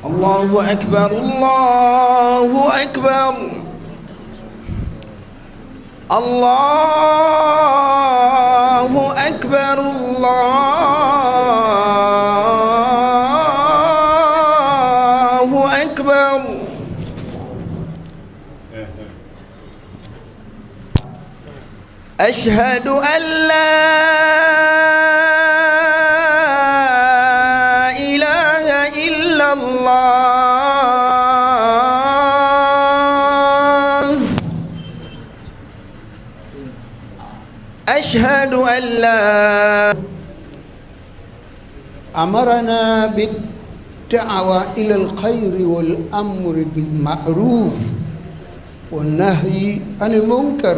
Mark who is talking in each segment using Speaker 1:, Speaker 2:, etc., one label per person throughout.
Speaker 1: الله أكبر الله أكبر الله أكبر الله أكبر. أشهد أن لا إله إلا الله. أشهد أن لا.
Speaker 2: أمرنا بالدعوة إلى الخير والأمر بالمعروف والنهي عن المنكر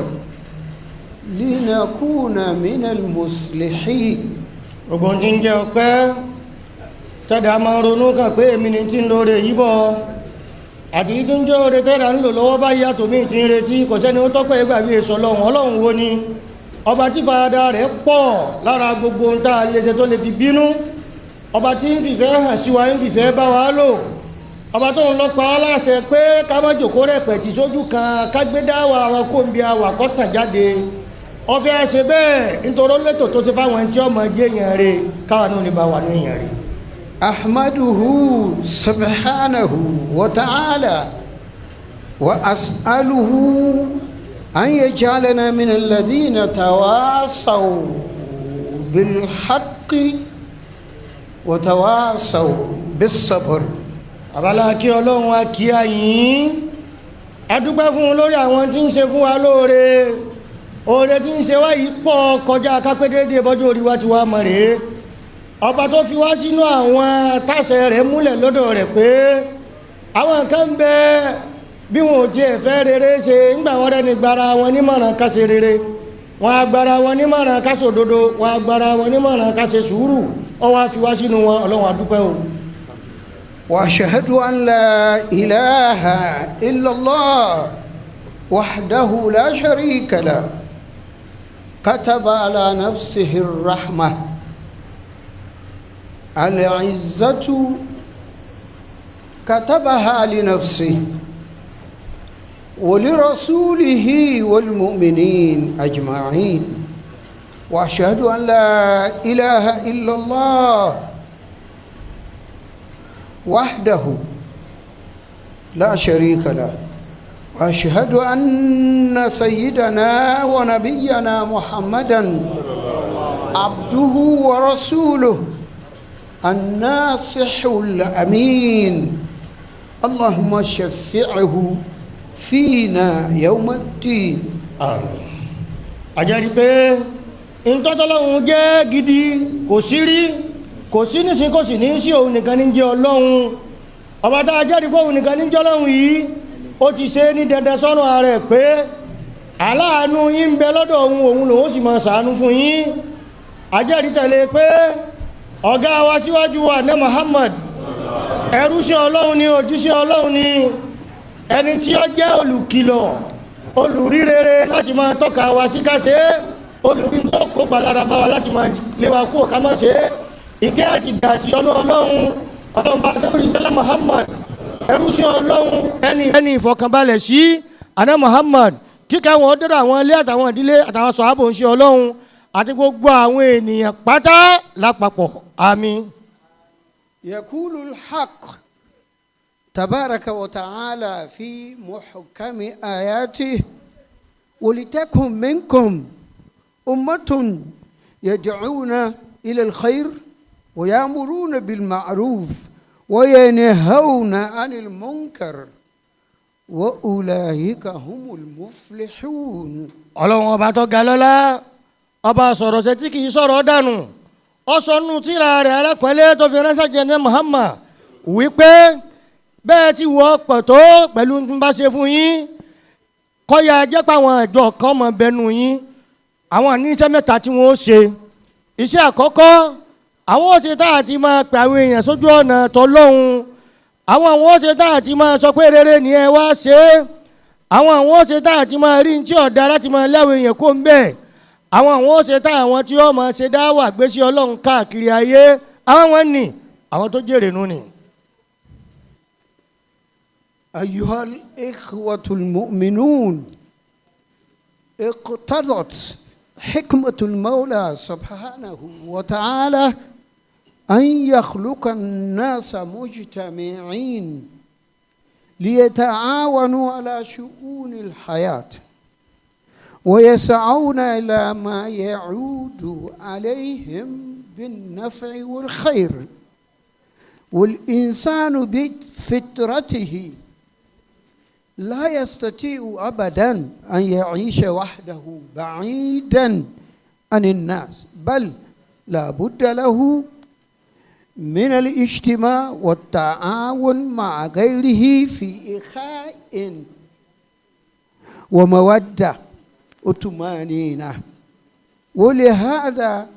Speaker 2: لنكون من المصلحين.
Speaker 3: Gbogbo tí ń jẹ́ ọpẹ́ tẹ́dà máa ń ronú kàn pé èmi ni tí ń lóore yìí bọ̀ àti tí ń jẹ́ oore tẹ́dà ń lò lọ́wọ́ báyìí àtòmí tí ń retí kò sẹ́ni ó tọ́pẹ́ ìgbà bí èso ọlọ́run. Ọlọ́run wo ni ọba tí farada rẹ̀ pọ̀ lára gbogbo ohun tá a lè ṣe tó lè fi bínú, ọba tí ń fìfẹ́ hàn sí wa, ń fìfẹ́ bá wa lò, ọba tó ń lọ pa á láṣẹ pé ká má jòkó rẹpẹ̀tì sójú kan, ká gbé dáwà àwọn kóńbi àwà kọ́tàn jáde. Ọfẹ́ ṣe bẹ́ẹ̀ nítorí létò tó ṣe fáwọn ẹni tí ọmọ jẹ́ èèyàn rẹ̀ káwa náà lè bá wà ní èèyàn rẹ̀.
Speaker 2: أحمده سبحانه وتعالى وأسأله أن يجعلنا من الذين تواصوا بالحق وتواصوا بالصبر.
Speaker 3: Àbálá kí ọlọ́run á kí àyín, adúpẹ́ fún un lórí àwọn tí ń ṣe fún wa lóore. Oore tí ń ṣe wá yìí pọ̀ kọjá kápẹ́ déédéé bọ́jú orí wa ti wá mọ̀ rèé. Ọba tó fi wá sínú àwọn táṣẹ rẹ̀ múlẹ̀ lọ́dọ̀ rẹ̀ pé àwọn kan ń bẹ bí wọn ò tiẹ̀ fẹ́ rere ṣe, ńgbà wọn rẹ́ni gbara wọn nímọ̀ràn ká ṣe rere, wọn agbára wọn nímọ̀ràn ká ṣòdodo, wọn agbára wọn nímọ̀ràn ká ṣe sùúrù, ó wá fi wá sínú wọn. Ọlọ́run adúpẹ́ o.
Speaker 2: وأشهد أن لا إله إلا الله وحده لا شريك له، كتب على نفسه الرحمة العزة، كتبها لنفسه ولرسوله والمؤمنين أجمعين. وأشهد أن لا إله إلا الله وحده لا شريك له، واشهد ان سيدنا ونبينا محمدا عبده ورسوله الناصح الامين. اللهم شفعه فينا يوم الدين.
Speaker 3: Àmín. Àjẹ́rí pé ìtọ́tọ́lọ́hun jẹ́ gidi kò sí rí, kò sí nísìn, kò sì ní sí. Òun nìkan ní jẹ́ ọlọ́hun. Ọba tá a jẹ́rìí pé òun nìkan ní jẹ́ ọlọ́hun yìí, ó ti ṣe ní dandan sọ́nà ara ẹ̀ pé aláàánú yín ń bẹ lọ́dọ̀ òun, òun lòun sì máa ṣàánú fún yín. Àjẹ́rí tẹ̀lé pé ọ̀gá wa síwájú wa ní Muhammad, ẹrúṣẹ́ ọlọ́run ni, òjíṣẹ́ ọlọ́run ni, ẹni tí ó jẹ́ olùkìlọ̀, olùrírere láti máa tọ́ka wa sí ká ṣe é, olùrí tó kópa lára bá wa láti máa lé wa kú ká má ṣe é. Ìkẹ́ àti ìgbà àti ọlọ́run ọlọ́run bá sẹ́wọ́n sẹ́lá Muhammad, ẹrúṣẹ́ ọlọ́run, ẹni ìfọkànbalẹ̀ sí àná Muhammad, kíkẹ́ wọn dọ́dọ̀ àwọn ilé àtàwọn ìdílé àtàwọn sọ̀hábò ń ṣe ọlọ́run àti gbogbo àwọn ènìyàn pátá lápapọ̀. Àmín.
Speaker 2: يقول الحق تبارك وتعالى في محكم آياته: ولتكن منكم أمة يدعون إلى الخير ويأمرون بالمعروف وينهون عن المنكر وأولئك هم المفلحون.
Speaker 3: Ọlọ́run ọba tó ga lọ́lá, ọba sọ̀rọ̀ ṣe tí kì í sọ̀rọ̀ dànù, ó sọ nù tíra rẹ̀ alápẹ̀lẹ́ tó fi ránṣẹ́ jẹ́ ní Muhammad wípé bẹ́ẹ̀ tí wọ́ pọ̀ tó pẹ̀lú tí n bá ṣe fún yín, kọ́ya jẹ́ pé àwọn ìjọ kan mọ̀ bẹnu yín, àwọn àníṣe mẹ́ta tí wọ́n ó ṣe. Iṣẹ́ àkọ́kọ́, àwọn ó ṣe tá àti máa pè àwọn èèyàn sójú ọ̀nà tọ́lọ́hun. Àwọn ó ṣe tá àti máa sọ pé rere ni ẹ wá ṣe é. Àwọn ó ṣe tá àti máa rí ní tí ọ̀dà láti máa léwọ̀ èèyàn kó ń bẹ̀. Àwọn ó ṣe tá àwọn tí ó máa ṣe dáwà gbé sí ọlọ́run káàkiri ayé. Àwọn wọn ni àwọn tó jèrè nù ni.
Speaker 2: أيها الإخوة المؤمنون، اقتضت حكمة المولى سبحانه وتعالى أن يخلق الناس مجتمعين ليتعاونوا على شؤون الحياة ويسعون إلى ما يعود عليهم بالنفع والخير. والإنسان بفطرته لا يستطيع أبدا أن يعيش وحده بعيدا عن الناس، بل لا بد له من الاجتماع والتعاون مع غيره في إخاء ومودة وطمأنينة. ولهذا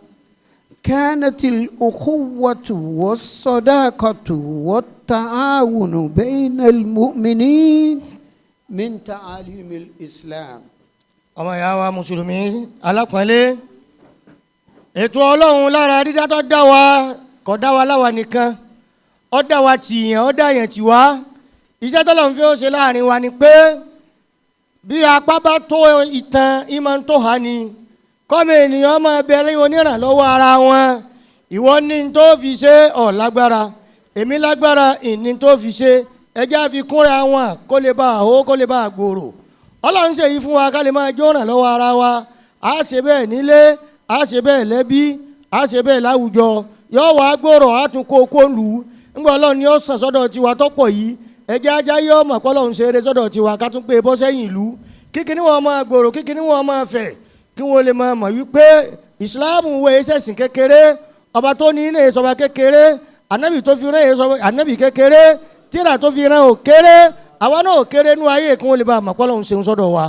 Speaker 2: كانت الأخوة والصداقة والتعاون بين المؤمنين من تعاليم الإسلام.
Speaker 3: Ọmọ ìyá wa mùsùlùmí alápọ̀nlé, ètò Ọlọ́run lára dídá tó dá wa, kò dá wa láwa nìkan, ó dá wa tìyàn, ó dá yẹn tì wá. Iṣẹ́ tọ́lọ́run fi ó ṣe láàrin wa ni pé bí apá bá tó ìtàn ìmọ̀ ń tó hà ni kọ́mọ ènìyàn máa bẹ lẹ́yìn onírànlọ́wọ́ ara wọn. Ìwọ ní tó fi ṣe ọ̀ lágbára, èmi lágbára ìní tó fi ṣe, ẹjẹ́ àfi kúnra wọn kó lè bá àhó, kó lè bá àgbòrò. Ọlọ́run ṣe yìí fún wa ká lè máa jó ràn lọ́wọ́ ara wa. A ṣe bẹ́ẹ̀ nílé, a ṣe bẹ́ẹ̀ lẹ́bí, a ṣe bẹ́ẹ̀ láwùjọ, yóò wá gbòòrò, a tún kó kó lù ú. Ńgbà Ọlọ́run ni ó sàn sọ́dọ̀ tiwa tọ́pọ̀ yìí, ẹjẹ́ ajá yóò mọ̀ pé Ọlọ́run ṣe eré sọ́dọ̀ tiwa, ká tún gbé e bọ́ sẹ́yìn ìlú, kíkiní wọn máa gbòòrò, kíkiní wọn máa fẹ̀, kí wọ́n lè máa mọ̀ wípé ìsìláàmù wo ẹsẹ̀sìn kékeré, ọba tó ní ilé ìsọba kékeré, ànábì tó fi rán ìsọba ànábì kékeré, tíra tó fi rán ò kéré, àwa náà ò kéré nú ayé, kí wọ́n lè bá a mọ̀ pé Ọlọ́run ṣeun sọ́dọ̀ wa.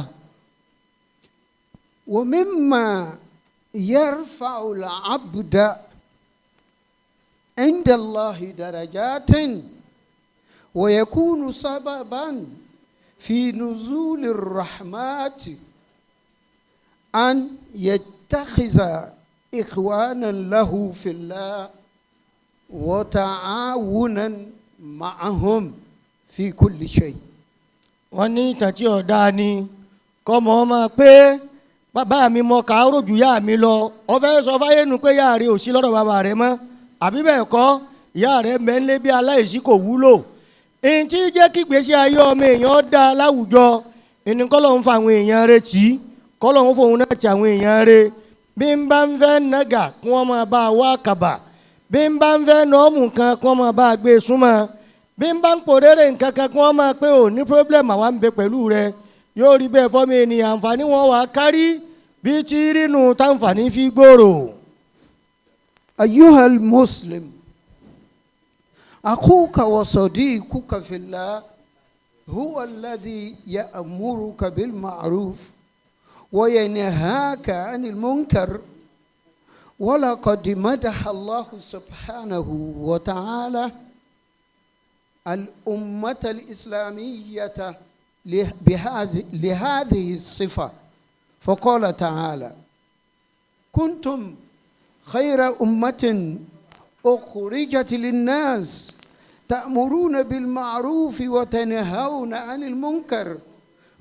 Speaker 2: ومما يرفع العبد عند الله درجات ويكون سببا في نزول الرحمات أن يتخذ إخوانا له في الله وتعاونا معهم في كل شيء.
Speaker 3: Wọ́n ní ìtàn tí ọ̀dà ni kọ́mọ ọmọ pé bàbá mi mọ kàárò jù yá mi lọ. Ọfẹ́ sọ fáyé nu pé yá rẹ ò sí lọ́dọ̀ bàbá rẹ mọ́, àbí bẹ́ẹ̀ kọ́, ìyá rẹ mẹ́ńlé bí aláìsí kò wúlò. Èyí tí jẹ́ kí ìgbésí ayé ọmọ èèyàn dá láwùjọ ìní kọ́lọ́hún fa àwọn èèyàn rẹ tì í, kọ́lọ́hún fòun náà ti àwọn èèyàn rẹ. Bí n bá ń fẹ́ nàgà kí wọ́n máa bá a wá kàbà, bí n bá ń fẹ́ nọ́ọ̀mù kan kí wọ́n máa bá a gbé e súnmọ́, bí n bá ń pòréré nǹkan kan kí wọ́n máa pé ò ní problem, àwa ń bẹ pẹ̀lú rẹ. Yóò rí bẹ́ẹ̀ fọ́mi ènìyàn, àǹfààní wọn wà kárí bí tí rínu táǹfààní fi gbòòrò.
Speaker 2: أيها المسلم، أخوك وصديقك في الله هو الذي يأمرك بالمعروف وينهاك عن المنكر. ولقد مدح الله سبحانه وتعالى الأمة الإسلامية لهذه الصفة، فقال تعالى: كنتم خير أمة أخرجت للناس تأمرون بالمعروف وتنهون عن المنكر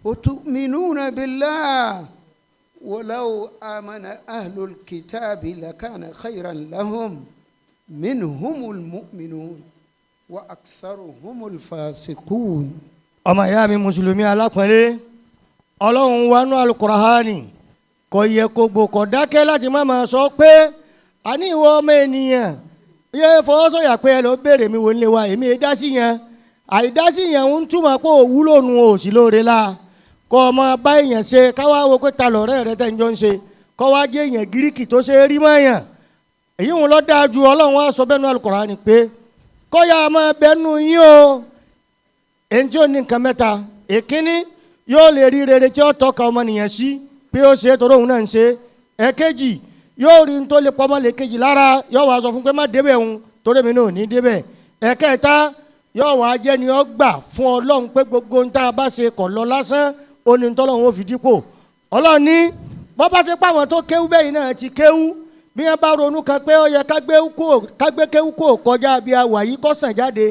Speaker 2: وتؤمنون بالله ولو آمن أهل الكتاب لكان خيرا لهم منهم المؤمنون وأكثرهم الفاسقون.
Speaker 3: Ọmọ ìyá mi mùsùlùmí alápọ̀nlé, Ọlọ́run wa nú Alukurahani kò yẹ kó gbò kò dákẹ́ láti má máa sọ pé àní ìwọ ọmọ ènìyàn yẹ fọwọ́sọ̀yà pé ẹ lọ béèrè mi wò ń lé wa, èmi ìdásí yẹn, àìdásí yẹn ń túmọ̀ pé òwúlò nu òsì lóore la kọ́ ọmọ bá èèyàn ṣe. Káwá wo pé ta lọ̀rẹ́ rẹ tẹ́ ń jọ ń ṣe, kọ́ wá jẹ́ èèyàn gíríkì tó ṣe é rí mọ́ èèyàn, èyí ń lọ dáa ju. Ọlọ́run wa sọ bẹ́ẹ̀ nú Alukurahani pé kọ́yà máa bẹ́ẹ̀ yín o, èyí tí ó ní nǹkan mẹ́ta. Èkíní, yóò lè rí rere tí ó tọ́ka ọmọnìyàn sí pé ó ṣe é torí òun náà ń ṣe é. Ẹ̀kejì, yóò rí n tó lè pọ́nmọ́ lè kejì lára, yóò wá sọ fún pé má débẹ̀ òun torí èmi náà ò ní débẹ̀. Ẹ̀kẹta, yóò wá jẹ́ ni ó gbà fún Ọlọ́run pé gbogbo ohun tá a bá ṣe kọ̀ lọ lásán, ó ní tọ́lọ́run ó fi dípò. Ọlọ́run ní bọ́ bá ṣe pàwọn tó kéwú bẹ́yìn náà ti kéwú, bí wọ́n bá ronú kan pé ó yẹ ká gbé kéwú kó kọjá bí a wà yìí kọ́sàn jáde.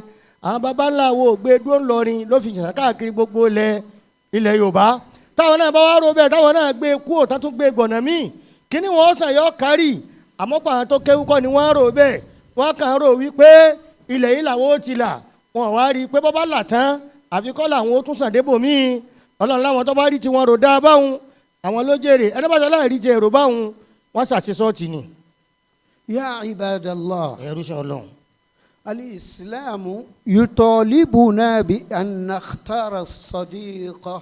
Speaker 3: Àwọn baba ńlá wo gbé dúró ńlọrin ló fi jìnnà káàkiri gbogbo ilẹ̀ Yorùbá. Táwọn náà bá wá rò bẹ́ẹ̀, táwọn náà gbé kúò, tá tún gbé gbọ̀nà míì, kíní wọn sàn yọ kárì. Àmọ́ pa àwọn tó kéwú kọ́ ni wọ́n rò bẹ́ẹ̀, wọ́n kàn rò wípé ilẹ̀ yìí làwọn ó ti là. Wọn wá rí i pé bọ́bá là tán, àfi kọ́ làwọn ó tún sàn débò míì. Ọlọ́run láwọn tó bá rí tiwọn rò dáa báwọn, àwọn ló jèrè. Ẹni bá sọ láì rí ti èrò báwọn, wọ́n ṣàṣesọ́ọ̀tì ni.
Speaker 2: يا عباد الله
Speaker 3: Ẹrú sọ Ọlọ́run.
Speaker 2: الإسلام يطالبنا بأن نختار الصديق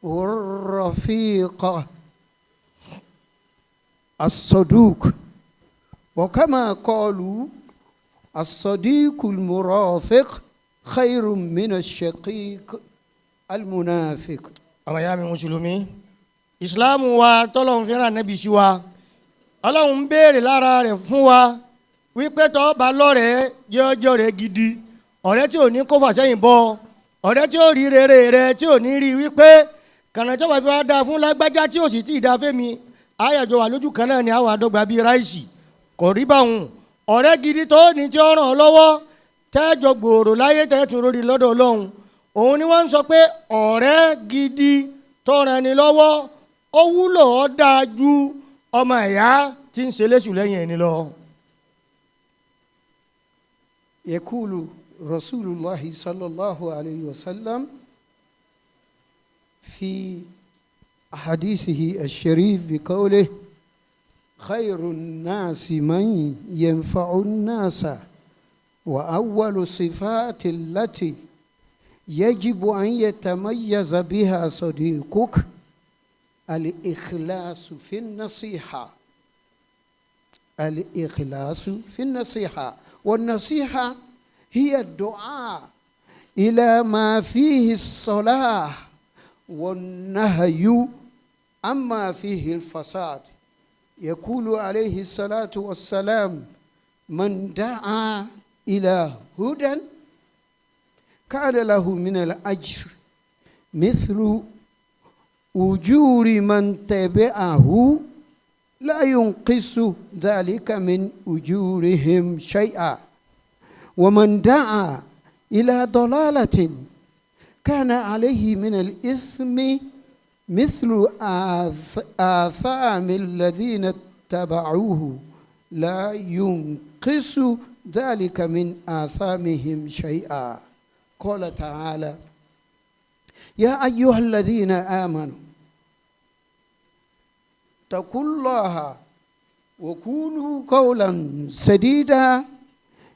Speaker 2: والرفيق الصدوق، وكما قالوا الصديق المرافق خير من الشقيق المنافق.
Speaker 3: Ọmọ ìyá mi mùsùlùmí, ìsìláàmù wa tọ́lọ́run fi rán Ànábì sí wa, Ọlọ́run ń béèrè lára rẹ̀ fún wa wípé tọ́ bá lọ́rẹ̀ẹ́ jẹ́ ọjọ́ rẹ̀ gidi, ọ̀rẹ́ tí ò ní kó fàsẹ́yìn bọ́, ọ̀rẹ́ tí ó rí rere rẹ, tí ò ní rí wípé kànáà bá fi wá dáa fún lágbájá tí ò sì tí ì dáa fẹ́mi, àyàjọ wà lójú kan náà ni àwọn àdọ́gba bíi ráìsì kò rí báwọn. Ọ̀rẹ́ gidi tó ní tí ó ràn ọ́ lọ́wọ́, tẹ́jọ gbòòrò láyé, tẹ́tù lórí lọ́dọ̀ Ọlọ́run, òun ni wọ́n ń sọ pé ọ̀rẹ́ gidi tó ràn ní lọ́wọ́, ó wúlò, ó dáa ju ọmọ ìyá tí ń ṣe léṣù lẹ́yìn ẹni lọ.
Speaker 2: يقول رسول الله صلى الله عليه وسلم في حديثه الشريف بقوله خير الناس من ينفع الناس، وأول صفات التي يجب أن يتميز بها صديقك الإخلاص في النصيحة، الإخلاص في النصيحة. والنصيحة هي الدعاء إلى ما فيه الصلاح والنهي عما فيه الفساد. يقول عليه الصلاة والسلام من دعا إلى هدى كان له من الأجر مثل أجور من تبعه لا ينقص ذلك من أجورهم شيئا، ومن دعا إلى ضلالة كان عليه من الإثم مثل آثام الذين اتبعوه لا ينقص ذلك من آثامهم شيئا. قال تعالى يا أيها الذين آمنوا اتقوا الله وقولوا قولا سديدا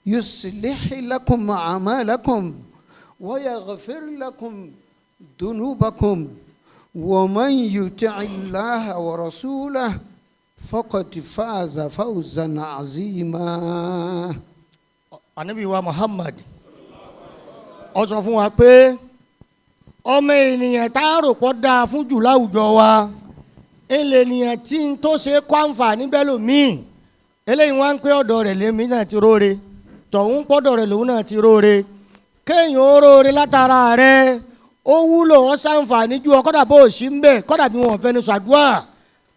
Speaker 2: يصلح لكم أعمالكم ويغفر لكم ذنوبكم ومن يطع الله ورسوله فقد فاز فوزا عظيما.
Speaker 3: Ànábì wa Muhammad ó sọ fún wa pé ọmọ ènìyàn tá a rò pọ̀ dáa fún jù láwùjọ wa, ilé ènìyàn tí ń tó ṣe kó àǹfààní bẹ́ẹ̀ lòmíì. Eléyìí wá ń pé ọ̀dọ̀ rẹ̀ lèmi náà ti róore, tọ̀hún pọ̀dọ̀ rẹ̀ lòun náà ti róore. Kéèyàn ó róore látara rẹ̀, ó wúlò, ó ṣàǹfààní ju ọ kọ́dà bó o sí ń bẹ̀, kọ́dà bí wọn ò fẹ́ni ṣàdúà,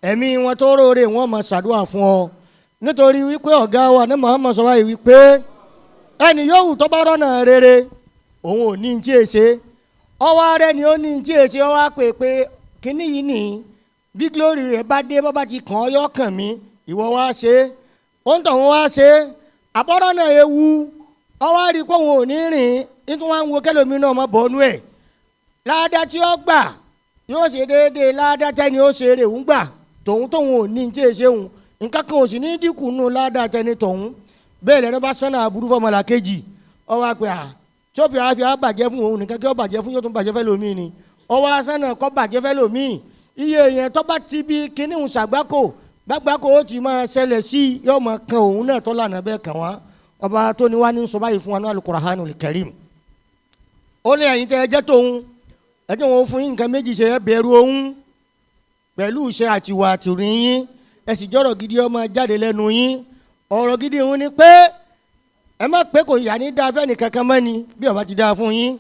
Speaker 3: ẹ̀mí wọn tó róore wọn mọ̀ ṣàdúà fún ọ. Nítorí wípé ọ̀gá wa ní Muhammad sọ wáyé wípé ẹnì yòówù tó bá rọ́nà rere, òun ò ní tí e ṣe, ọwọ́ rẹ ni ó ní tí e ṣe, ọwọ́ á pè pé kíní yìí nìyí, bí glory rẹ̀ bá dé, bọ́ bá ti kàn ọ́ yọ kàn mí, ìwọ wá ṣe é, ó ń tọ̀ wọ́n wá ṣe é. Àbọ̀rọ̀ náà ewu, ọwọ́ á rí i pé òun ò ní rìn, nítorí wọ́n á ń wo kẹlòmí náà mọ́ bọ́nú ẹ̀. Láàdá tí ó gbà yóò ṣe déédéé láàdá tẹ́ni ó ṣe eré òun gbà, tòun tóun ò ní tí e ṣe òun, nǹkan kan ò sì ní dínkù nù láàdá tẹ́ni tòun. Bẹ́ẹ̀ lẹ́nu bá sánà aburú fọmọlà kejì, ọwọ́ àpè à tí ó fi àfi àbàjẹ́ fún òun nìkan, kí ó bàjẹ́ fún yóò tún bàjẹ́ fẹ́ lómi ni, ọwọ́ asánà kọ́ bàjẹ́ fẹ́ lómi. Iye èèyàn tó bá ti bí kíní ń ṣàgbákò gbàgbákò ó ti máa ṣẹlẹ̀ sí yóò máa kan òun náà tó lànà bẹ́ẹ̀ kàn wá. Ọba tó ní wá ní sọ báyìí fún wa ní Al-Qur'anul Karim, ó ní ẹ̀yin tẹ́ ẹ jẹ́ tòun, ẹ jẹ́ wọn fún yín nǹkan méjì ṣe, ẹ bẹ̀rù òun pẹ̀lú iṣẹ́ àtiwà àtìrìn yín, ẹ sì jọ̀rọ̀ gidi ọmọ jáde lẹ́nu yín. Ọ̀rọ̀ gidi òun ni pé ẹ má pé kò yà ní dáa fẹ́ni kankan mọ́ ni bí ọba ti dáa fún yín,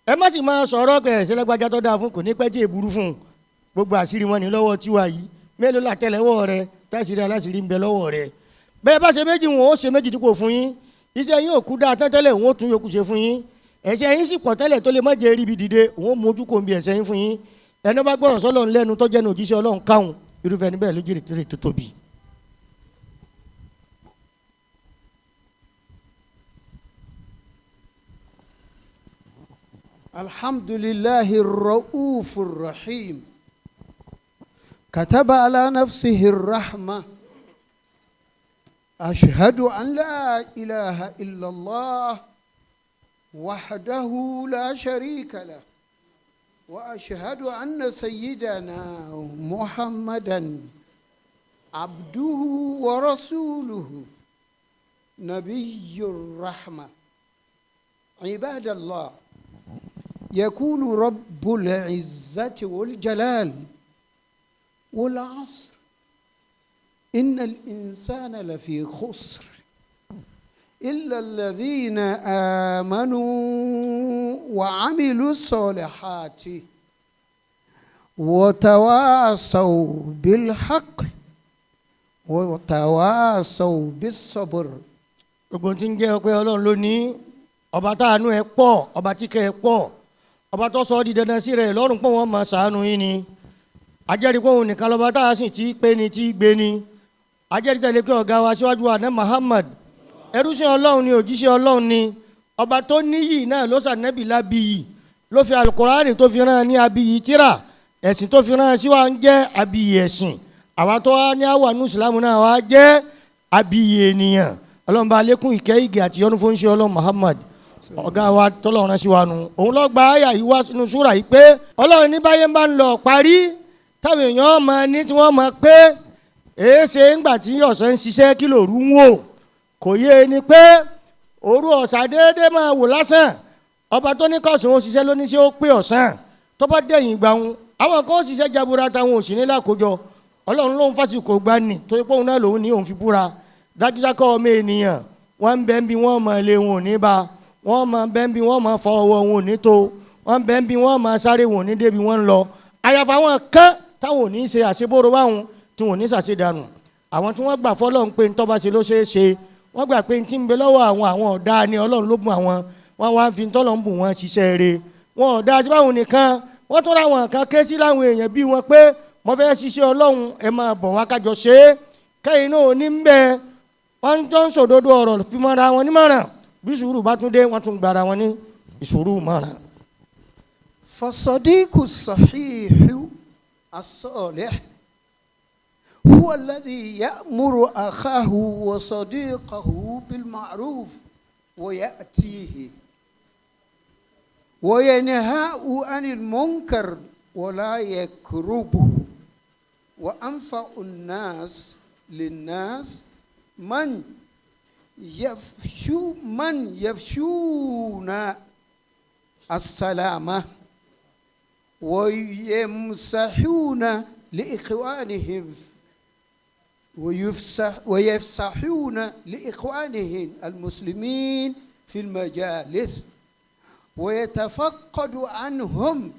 Speaker 3: ẹ má sì máa sọ̀rọ̀ pé ẹ̀sẹ̀ lẹ́gbàjá tó dáa fún kò ní pẹ́ tí èburú fún un. Gbogbo àṣírí wọn ní lọ́wọ́ tiwa yìí, mélòó làtẹ́lẹwọ́ rẹ tẹ́sírí aláṣírí ń bẹ lọ́wọ́ rẹ. Bẹ́ẹ̀ bá ṣe méjì wọn ó ṣe méjì dípò fún yín, iṣẹ́ yín ò kú dáa tẹ́tẹ́lẹ̀ wọn ó tún yòókù ṣe fún yín. Ẹ̀ṣẹ̀ yín sì pọ̀ tẹ́lẹ̀ tó lè má jẹ́ ríbi dìde, òun ó mójú kò ń bi ẹ̀ṣẹ̀ yín fún yín. Ẹni bá gbọ́rọ̀ sọ́lọ́run lẹ́nu tó jẹ́nu òjíṣẹ́ Ọlọ́run káwọn, irúfẹ́ níbẹ̀ ló jèrè tèrè tó tóbi.
Speaker 2: الحمد لله الرؤوف الرحيم كتب على نفسه الرحمة أشهد أن لا إله إلا الله وحده لا شريك له وأشهد أن سيدنا محمدا عبده ورسوله نبي الرحمة. عباد الله، يقول رب العزة والجلال: والعصر إن الإنسان لفي خسر إلا الذين آمنوا وعملوا الصالحات وتواصوا بالحق وتواصوا بالصبر.
Speaker 3: Gbogbo tí ń jẹ́ ọpẹ́ Ọlọ́run lónìí, ọba táànú ẹ pọ̀, ọba tíkẹ́ ẹ pọ̀, ọba tó sọ ọ́ di dandan sí rẹ̀ lọ́rùn pé wọ́n máa ṣàánú yín ni. Ajẹ́rìí pé òun nìkan lọ́ba tá a sì ti pé ni tí gbé ni. Ajẹ́rìí tẹ̀lé pé ọ̀gá wa síwájú wa ní Muhammad, ẹrúsìn Ọlọ́run ni, òjíṣẹ́ Ọlọ́run ni. Ọba tó níyì náà ló sànẹ́bì lábìyì, ló fi alukurani tó fi rán ní abiyì tíra, ẹ̀sìn tó fi rán sí wa ń jẹ́ abiyì ẹ̀sìn. Àwa tó wá ní àwa nù ìsìlámù náà wá jẹ́ abiyì ènìyàn. Ọlọ́run bá lékún ìkẹ́ ìgè àti yọ́nú fún ṣe Ọlọ́run Muhammad ọ̀gá wa tọ́lọ́run rán sí wa nù. Òun ló gba àyà yìí wá sínú súrà yìí pé Ọlọ́run ní báyé bá ń lọ parí táwọn èèyàn máa ní tí wọ́n máa pé èéṣe ńgbà tí ọ̀sán ń ṣiṣẹ́ kí lòru ń wò. Kò yé e ni pé òru ọ̀sà déédéé máa wò lásán. Ọba tó ní kọ̀sùn ó ṣiṣẹ́ lóní ṣé ó pé ọ̀sán tó bá dẹ̀yìn ìgbà wọn àwọn kan ó ṣiṣẹ́ jabura táwọn ò sì ní lákòjọ. Ọlọ́run ló ń fásitì gbà ní tó pé òun náà lòun ní òun fi búra dájúdákọ́ ọmọ ènìyàn wọ́n ń bẹ́ ń bí wọ́n mọ̀ lé wọn ò ní bá wọ́n mọ̀ bẹ́ ń bí wọ́n mọ̀ fọ ọwọ́ wọn ò ní tó wọ́n bẹ́ ń bí wọ́n mọ̀ sáré wọn ò ní débi wọ́n ń lọ. Àyàfà àwọn kan táwọn ò ní ṣe àṣeboro báwọn tí wọn ò ní ṣàṣedànù, àwọn tí wọ́n gbà fọlọ́run pé ntọ́ba ṣe ló ṣeé ṣe, wọ́n gbà pé ntí ń bẹ lọ́wọ́ àwọn àwọn ọ̀dà ni Ọlọ́run ló bùn àwọn, wọ́n wá ń fi ntọ́lọ́ ń bùn wọn ṣiṣẹ́ rere. Wọn ọ̀dà sí báwọn nìkan, wọ́n tún ra àwọn kan ké sí láwọn èèyàn bí wọn pé mo fẹ́ ṣiṣẹ́ Ọlọ́run, ẹ máa bọ̀ wá kájọ ṣe é, kẹ́yìn náà ò ní ń bẹ. Wọ́n jọ ń sòdodo ọ̀rọ̀ fi mọ́ra wọn nímọ̀ràn, bí sùúrù bá tún dé wọ́n tún gbára wọn ní ìṣòro mọ̀ràn.
Speaker 2: فالصديق الصحيح الصالح هو الذي يأمر أخاه وصديقه بالمعروف ويأتيه وينهاه عن المنكر ولا يكربه. وأنفع الناس للناس من يفشون السلامة ويمسحون لإخوانهم ويفسحون لإخوانهم المسلمين في المجالس ويتفقد عنهم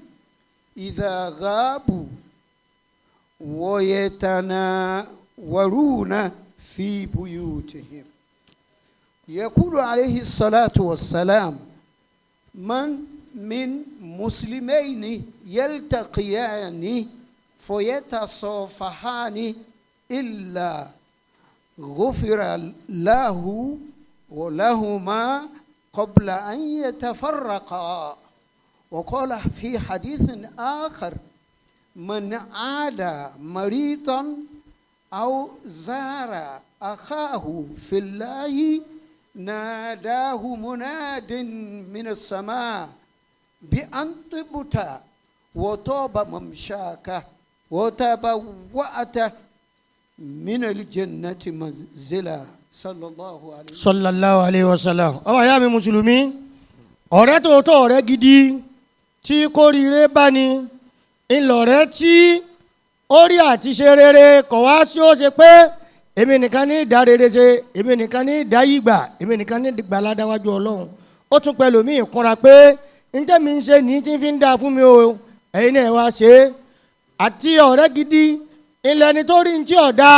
Speaker 2: إذا غابوا ويتناورون في بيوتهم. يقول عليه الصلاة والسلام: من من مسلمين يلتقيان فيتصافحان إلا غفر له ولهما قبل أن يتفرقا. وقال في حديث آخر: من عاد مريضا أو زار أخاه في الله ناداه مناد من السماء بأن طبت وطاب ممشاك وتبوأت من الجنة منزلا. صلى الله عليه وسلم.
Speaker 3: Sallallahu alayhi wa sallam. Ọmọ ìyá mi mùsùlùmí, ọ̀rẹ́ tòótọ́, ọ̀rẹ́ gidi tí kórìíre bá ní ńlọrẹ́ tí ó rí àti ṣe rere kọ̀ wá sí ó ṣe pé èmi nìkan ní ìdá rere ṣe, èmi nìkan ní ìdá yìgbà, èmi nìkan ní ìgbàládáwájú Ọlọ́run. Ó tún pẹ̀lú mi ìkúnra pé ntẹ́ mi ń ṣe ní tí ń fi ń dáa fún mi o, ẹ̀yin náà wá ṣe é. Àti ọ̀rẹ́ gidi ilẹ̀ ni tó rí ní tí ọ̀dà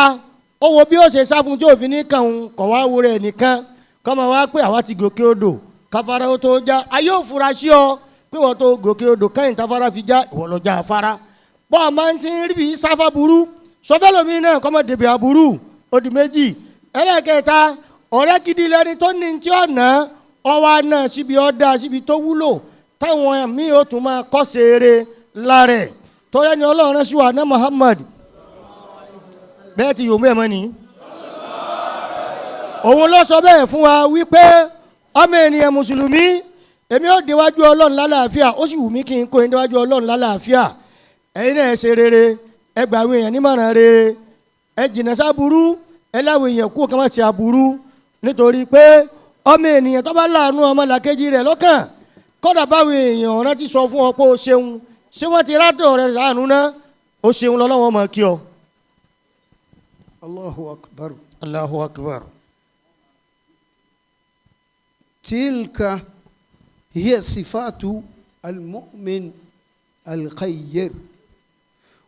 Speaker 3: ó wo bí ó ṣe sá fún tí òfin ní kàn ń kọ̀ wá wo rẹ̀ nìkan kọ́ máa wá pé àwa ti gòkè odò. Káfárá ó tó já, ayé ò fura sí ọ pé wọ́n tó gòkè odò kẹ́yìn táfárá fi já, ìwọ lọ já afárá. Bọ́ ọ máa ń ti rí bí sáfà burú, sọfẹ́lómi náà kọ́mọ dèbè aburú. Ó di méjì. Ẹlẹ́kẹta, ọ̀rẹ́ gidi lẹni tó ní tí ó ná ọwọ́ náà síbi ọ̀dà, síbi tó wúlò, táwọn míì ó tún máa kọ́ ṣeré lára ẹ̀. Tọ́lá ni Ọlọ́run rán sí wa ná Muhammad, bẹ́ẹ̀ ti yòó mẹ́ẹ̀mọ́ ni òun ló sọ bẹ́ẹ̀ fún wa wípé ọmọ ènìyàn mùsùlùmí, èmi ó déwájú Ọlọ́run lálàáfíà, ó sì wù mí kí n kó yín déwájú Ọlọ́run lálàáfíà. Ẹ̀yin náà ẹ ṣe rere, ẹ gbà àwọn èèyàn nímọ̀ràn rere, ẹ jìnnà sáburú, ẹ láwọn èèyàn kú kí wọ́n ṣe aburú, nítorí pé ọmọ ènìyàn tó bá láàánú ọmọ làkejì rẹ̀ lọ́kàn, kódà báwọn èèyàn rántí sọ fún ọ pé o ṣeun, ṣé wọ́n ti rádọ̀ rẹ̀ sàánú ná, o ṣeun lọ́lọ́wọ́ mọ̀ kí ọ.
Speaker 2: الله أكبر.
Speaker 3: Allahu akbar.
Speaker 2: تلك هي صفات المؤمن الخير.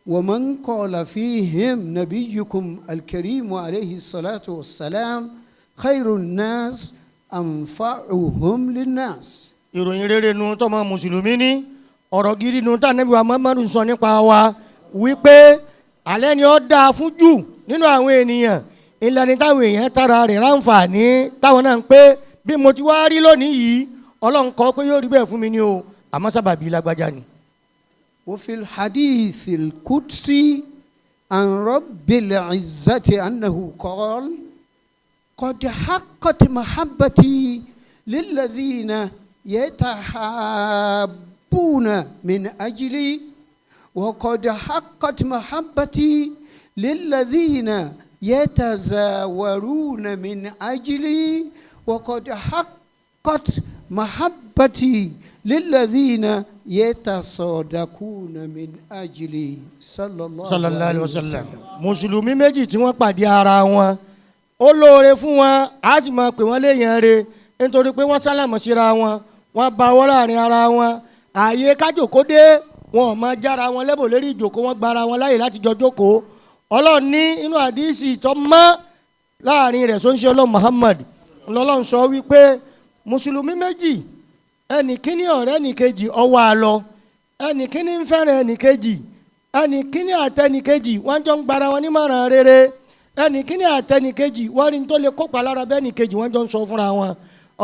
Speaker 2: ومن قال فيهم نبيكم الكريم عليه الصلاة والسلام: خير الناس أنفعهم للناس.
Speaker 3: Ìròyìn rere nu tọmọ mùsùlùmí ní, ọ̀rọ̀ gidi nu tá Ànábì wa Muhammadu sọ nípa wa wípé alẹ́ ni ó dáa fún jù nínú àwọn ènìyàn, ìlànà táwọn èèyàn tara rẹ̀ ráǹfààní, táwọn náà ń pé bí mo ti wá rí lónìí yìí, Ọlọ́run kọ pé yóò rí bẹ́ẹ̀ fún mi ní o, àmọ́ sábàbí lágbájá ni.
Speaker 2: وفي الحديث القدسي عن رب العزة أنه قال: قد حقت محبتي للذين يتحابون من أجلي، وقد حقت محبتي للذين يتزاورون من أجلي، وقد حقت محبتي للذين يتصدقون من أجلي. صلى الله
Speaker 3: صلى الله عليه وسلم. Mùsùlùmí méjì tí wọ́n pàdé ara wọn, ó lóore fún wọn, á sì máa pè wọ́n léèyàn re, nítorí pé wọ́n sálámù síra wọn, wọ́n bá wọ́n láàrin ara wọn, ààyè kájòkó dé, wọn ò máa jára wọn lẹ́bò lérí ìjòkó, wọn gbára wọn láàyè láti jọ jókòó. Ọlọ́run ní inú àdìsí tó mọ́ láàrin rẹ̀ sọ́nṣẹ́ Ọlọ́run Muhammad lọ́lọ́run sọ wípé mùsùlùmí méjì, ẹnì kíní ọ̀rẹ́ ẹnì kejì ọwọ́ àlọ́, ẹnì kíní ń fẹ́ràn ẹnì kejì, ẹnì kíní àtẹnì kejì wọ́n jọ ń gbara wọn nímọ̀ràn rere, ẹnì kíní àtẹnì kejì wọ́n rí ní tó lè kópa lára bẹ́ẹ̀ ẹnì kejì wọ́n jọ ń sọ fúnra wọn.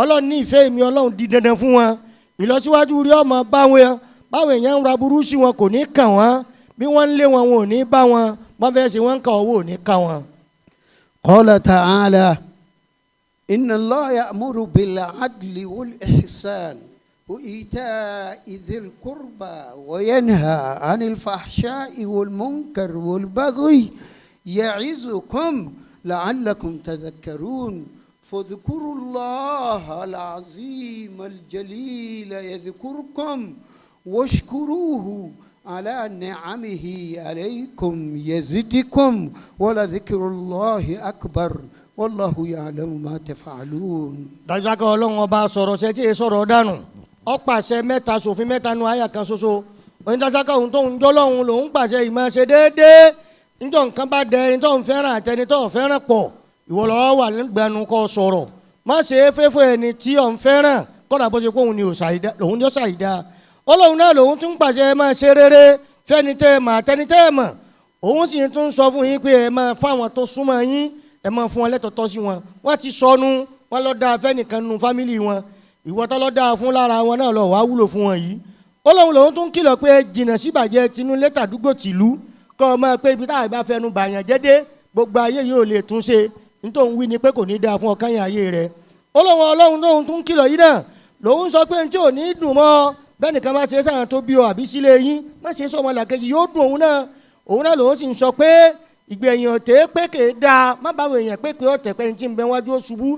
Speaker 3: Ọlọ́run ní ìfẹ́ mi Ọlọ́run di dandan fún wọn, ìlọsíwájú rí ọmọ báwọn báwọn èèyàn ń ra burú sí wọn kò ní kàn wọ́n, bí wọ́n ń lé wọn wọn ò ní bá wọn, wọ́n fẹ́ ṣe wọ́n ń kà owó ò ní ká wọn.
Speaker 2: قال تعالى: إن الله يأمر بالعدل والإحسان وإيتاء ذي القربى وينهى عن الفحشاء والمنكر والبغي يعظكم لعلكم تذكرون. فاذكروا الله العظيم الجليل يذكركم، واشكروه على نعمه عليكم يزدكم، ولذكر الله أكبر، والله يعلم ما تفعلون.
Speaker 3: Dájúdájú Ọlọ́run ọba sọ̀rọ̀ ṣe tí e sọ̀rọ̀ dànù, ó pàṣẹ mẹ́ta sòfin mẹ́ta nu àyà kan ṣoṣo. Onídàásáká òun tóun jọ́ lọ́hùn lòun pàṣẹ ìmọ̀ ṣe déédéé, níjọ́ nǹkan bá dẹ ẹni tó ń fẹ́ràn àtẹni tó ń fẹ́ràn pọ̀, ìwọ lọ́wọ́ wà gbẹnu kọ́ sọ̀rọ̀, má ṣe é fẹ́fọ́ ẹni tí ò ń fẹ́ràn, kọ́dà bó ṣe pé òun ni òun yóò ṣàìdá. Ọlọ́run náà lòun tún pàṣẹ ẹ máa ṣe rere fẹ́ni tẹ́ ẹ mọ̀ àtẹni tẹ́ ẹ mọ̀, òun sì tún sọ fún yín pé ẹ máa fáwọn tó súnmọ́ yín, ẹ máa fún wọn lẹ́tọ̀ọ́ sí wọn. Wọ́n ti sọnù, wọ́n lọ dáa fẹ́nìkan nu fámìlì wọn, ìwọ tó lọ dáa fún lára wọn náà lọ wàá wúlò fún wọn yìí. Ọlọ́run lòun tún kìlọ̀ pé ẹ jìnnà síbàjẹ́ tinú lẹ́tàdúgbò tìlú, kọ́ ọ máa pé ibi táwọn ìbá fẹnu bàyàn jẹ́dé gbogbo ayé yóò lè tún ṣe, nítorí wí ni pé kò ní dáa fún ọkàn yẹn ayé rẹ. Ọlọ́run Ọlọ́run tóun tún kìlọ̀ yìí náà lòun sọ pé tí ò ní dùn mọ́ bẹ́ẹ̀ nìkan má ṣe sáà tó bí ọ àbí sílé yín, má ṣe sọ ọmọ làkejì yóò dùn òun náà. Òun náà lòun sì ń sọ pé ìgbẹ̀yìn ọ̀tẹ̀ pé kè é dáa, má báwo èèyàn pé kè ọ̀tẹ̀ pé ní tí ń bẹ wájú ó ṣubú.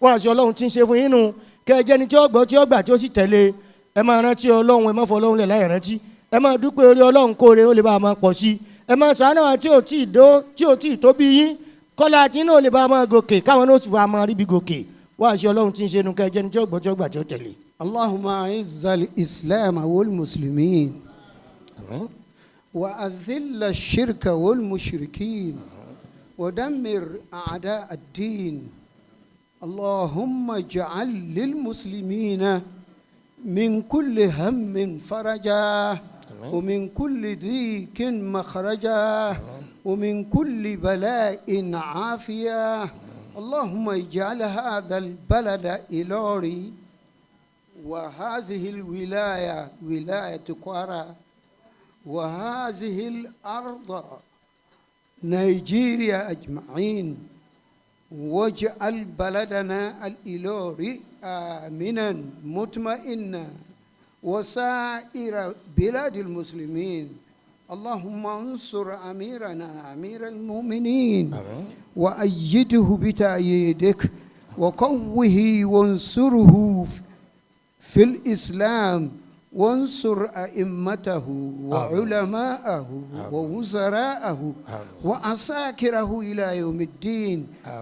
Speaker 3: Wọ́n àṣẹ Ọlọ́run tí ń ṣe fún yín nu, kẹ́ ẹ jẹ́ni tí ó gbọ́ tí ó gbà tí ó sì tẹ̀lé. Ẹ máa rántí Ọlọ́run, ẹ má fọ Ọlọ́run lẹ̀ láì rántí, ẹ máa dúpẹ́ orí Ọlọ́run kóore ó lè bá a máa pọ̀ sí i, ẹ máa ṣàánú àwọn tí ò tí ì dó tí ò tí ì tó bí yín, kọ́lá àti inú ò lè bá a máa gòkè, káwọn náà sì bá a máa ríbi gòkè. Wọ́n àṣẹ Ọlọ́run tí ń ṣe nu, kẹ́ ẹ jẹ́ni tí ó gbọ́ tí ó gbà tí ó tẹ̀lé.
Speaker 2: اللهم أعز الإسلام والمسلمين.
Speaker 3: Àmín.
Speaker 2: وأذل الشرك والمشركين، ودمر أعداء الدين. اللهم اجعل للمسلمين من كل هم فرجا، ومن كل ضيق مخرجا، ومن كل بلاء عافية. اللهم اجعل هذا البلد إيلوري وهذه الولاية ولاية كوارا وهذه الأرض نيجيريا أجمعين، واجعل بلدنا الإيلوري آمنا مطمئنا وسائر بلاد المسلمين. اللهم انصر أميرنا أمير المؤمنين وأيده بتأييدك وقوه وانصره في الإسلام، وانصر أئمته وعلماءه ووزراءه وعساكره إلى يوم الدين.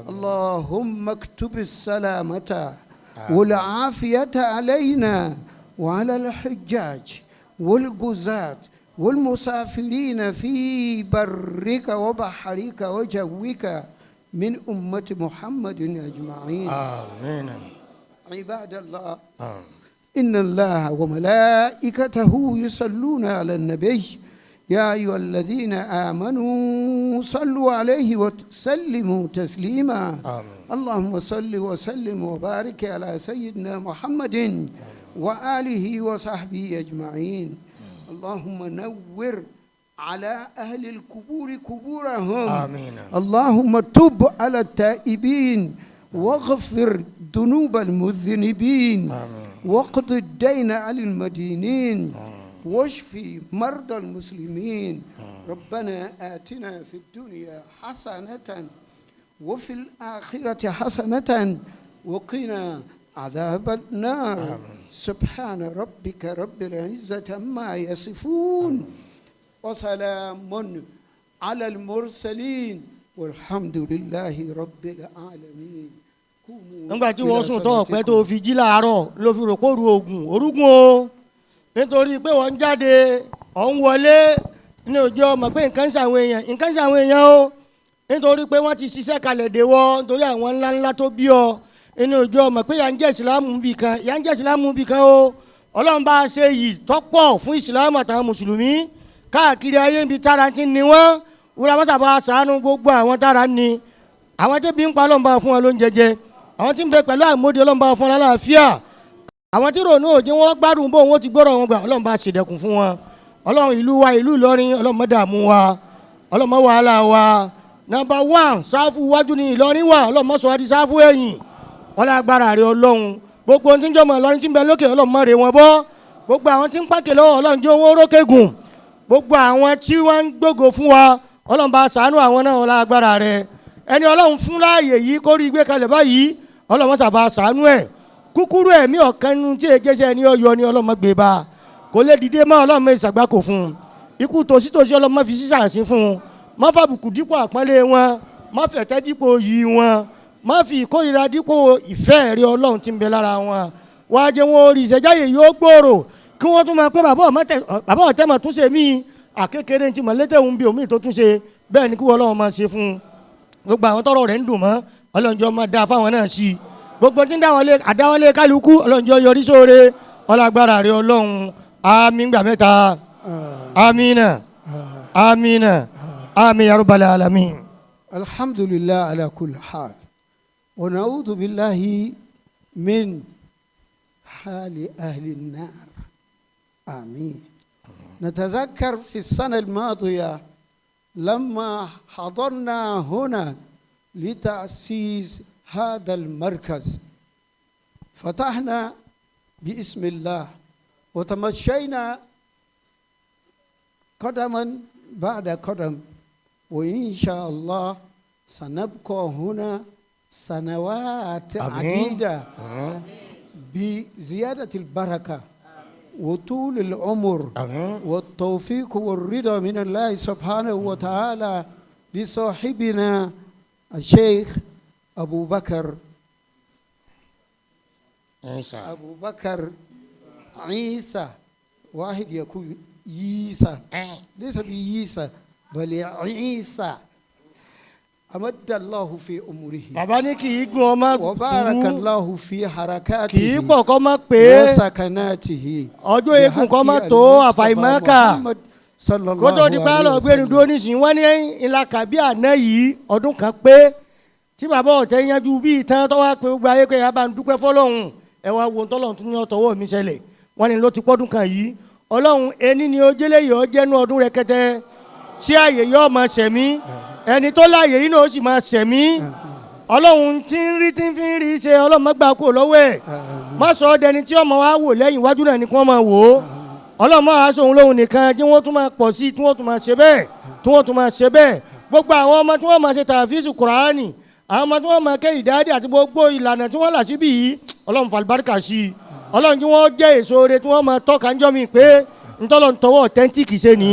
Speaker 2: اللهم اكتب السلامة والعافية علينا وعلى الحجاج والغزاة والمسافرين في برك وبحرك وجوك من أمة محمد أجمعين.
Speaker 3: آمين.
Speaker 2: عباد الله،
Speaker 3: آمين.
Speaker 2: إن الله وملائكته يصلون على النبي يا أيها الذين آمنوا صلوا عليه وسلموا تسليما.
Speaker 3: آمين.
Speaker 2: اللهم صل وسلم وبارك على سيدنا محمد وآله وصحبه أجمعين. اللهم نور على أهل القبور قبورهم.
Speaker 3: آمين.
Speaker 2: اللهم تب على التائبين واغفر ذنوب المذنبين.
Speaker 3: آمين.
Speaker 2: واقض الدين على المدينين. واشفي مرضى المسلمين. ربنا آتنا في الدنيا حسنة وفي الآخرة حسنة وقنا عذاب النار.
Speaker 3: آمين.
Speaker 2: سبحان ربك رب العزة عما يصفون. وسلام على المرسلين والحمد لله رب العالمين. قوموا
Speaker 3: Nígbà tí
Speaker 2: إلى
Speaker 3: wọ́n sùn tó ọ̀pẹ́ tó
Speaker 2: صلاتكم.
Speaker 3: fi jí láàárọ̀ ló fi rò pé òru oògùn orúgùn o, nítorí pé wọ́n ń jáde ọ̀ ń wọlé ní òjò mọ̀ pé nǹkan ń ṣàwọn èèyàn, nǹkan ń ṣàwọn èèyàn o, nítorí pé wọ́n ti ṣiṣẹ́ kalẹ̀ dè wọ́, nítorí àwọn ńlá ńlá tó bí ọ inú òjò mọ̀ pé yà ń jẹ́ ìsìlámù bì kan, yà ń jẹ́ ìsìlámù bì kan o. Ọlọ́run bá a ṣe yìí tọ́pọ̀ fún ìsìlámù àtàwọn mùsùlùmí káàkiri ayé níbi tára ti ní wọ́n wúra mọ́sàbá ṣàánú gbogbo àwọn tára ní, àwọn tí bí ń pa Ọlọ́run bá fún wọn lóúnjẹ jẹ, àwọn tí ń bẹ pẹ̀lú àìmọ́dé Ọlọ́run bá fún wọn lálàáfíà, àwọn tí rònú òjé wọn gbádùn bóun ó ti gbọ́rọ̀ wọn gbà Ọlọ́run bá ṣèdẹ̀kùn fún wọn. Ọlọ́run ìlú wa ìlú Ìlọrin Ọlọ́run má dààmú wa, Ọlọ́run má wàhálà wa. Number one sáfù iwájú ni Ìlọrin wà, Ọlọ́run má sọ wá di sáfù ẹ̀yìn. Ọlá agbára rẹ Ọlọ́run, gbogbo ohun tí ń jọmọ Ìlọrin tí ń bẹ lókè Ọlọ́run má rè wọn bọ́, gbogbo àwọn tí ń pàkè lọ́wọ́ Ọlọ́run jẹ́ wọn rókè gùn, gbogbo àwọn tí wọ́n ń gbógo fún wa Ọlọ́run bá ṣàánú àwọn náà. Ọlá agbára rẹ ẹni Ọlọ́run fún láàyè yìí kó rí gbé kalẹ̀ báyìí, Ọlọ́run má sábà ṣàánú ẹ̀. Kúkúrú ẹ̀mí ọ̀kan nínú tí èjẹsẹ̀ ní ọyọ ni Ọlọ́run má gbé bá, kò lè dìde mọ́, Ọlọ́run má ìṣàgbákò fún un, ikú tòsítòsí Ọlọ́run má fi sísàsí fún un, má fàbùkù dípò àpọ́nlé wọn, má fẹ̀tẹ́ dípò yìí wọn, má fi ìkórìíra dípò ìfẹ́ rẹ Ọlọ́run tí ń bẹ lára wọn. Wàá jẹ́ wọn orí ìṣẹ̀jáyè yóò gbòòrò kí wọ́n tún máa pẹ́ bàbá ọ̀tẹ́ mà tún ṣe mí àkékeré ti mọ̀lẹ́tẹ̀ ń bí omi tó tún ṣe bẹ́ẹ̀ ni kí wọ́n Ọlọ́run máa ṣe fún un. Gbogbo àwọn tọ́rọ̀ rẹ̀ ń dùn mọ́ Ọlọ́run jọ̀ọ́ máa dáa fáwọn náà sí i, gbogbo tí ń àdáwọlé kálukú Ọlọ́run jọ̀ọ́ yọrí sóore. Ọlágbára rẹ̀ Ọlọ́run. Àmín gbà mẹ́ta. Àmínà, àmínà, àmín ya rabbal alamin.
Speaker 2: الحمد لله على كل حال، ونعوذ بالله من حال أهل النار. آمين. نتذكر في السنة الماضية لما حضرنا هنا لتأسيس هذا المركز، فتحنا باسم الله وتمشينا قدما بعد قدم، وإن شاء الله سنبقى هنا سنوات عديدة بزيادة البركة وطول العمر والتوفيق والرضا من الله سبحانه وتعالى لصاحبنا الشيخ أبو بكر
Speaker 3: عيسى.
Speaker 2: أبو بكر عيسى، واحد يقول عيسى، ليس بعيسى بل عيسى. أمد الله في عمره
Speaker 3: Bàbá ní kì í gún ọmọ
Speaker 2: وبارك
Speaker 3: kúrú
Speaker 2: الله في
Speaker 3: kì í
Speaker 2: حركاته
Speaker 3: pọ̀ kọ́ mọ́ pé
Speaker 2: وسكناته
Speaker 3: ọjọ́ eégún kọ́ mọ́
Speaker 2: بحق
Speaker 3: tó
Speaker 2: المصطفى
Speaker 3: àfàìmọ́kà
Speaker 2: محمد صلى
Speaker 3: kó tó
Speaker 2: الله
Speaker 3: di pé
Speaker 2: عليه
Speaker 3: lọ gbénu
Speaker 2: وسلم.
Speaker 3: dúró nísìnyí wọ́n ní ńlá kàbí àná yìí ọdún kan pé tí bàbá ọ̀tẹ̀ yanjú bí ìtàn tó wá pé gbogbo ayé pé yaba ń dúpẹ́ fọlọ́hún ẹ wá wo tọ́lọ́hún tún ní ọ̀tọ̀wọ́ mi ṣẹlẹ̀ wọ́n ní ló ti pọ́dún kan yìí ọlọ́run ení ni ó jẹ́lẹ̀ yìí ó jẹ́nu ọdún rẹ̀kẹ̀tẹ̀ tí ààyè yóò máa ṣẹ̀mí ẹni tó láàyè yìí náà ó sì máa ṣẹ̀mí ọlọ́run tí ń rí tí ń fi ń rí ṣe ọlọ́run má gbà kúrò lọ́wọ́ ẹ̀ má sọ ọ́ dẹni tí ọmọ wa wò lẹ́yìn iwájú náà ni kí wọ́n máa wò ó ọlọ́run máa sọ òun lóhun nìkan tí wọ́n tún máa pọ̀ sí tí wọ́n tún máa ṣe bẹ́ẹ̀ tí wọ́n tún máa ṣe bẹ́ẹ̀ gbogbo àwọn ọmọ tí wọ́n máa ṣe tàfíìsì kùránì àwọn ọmọ tí wọ́n máa ké ìdádì àti gbogbo ìlànà tí wọ́n là síbí yìí ọlọ́run fàlùbáríkà sí i ọlọ́run tí wọ́n jẹ́ èso ore tí wọ́n máa tọ́ka ń jọ́ mi pé ntọ́lọ́n tọwọ́ authentic ṣe ní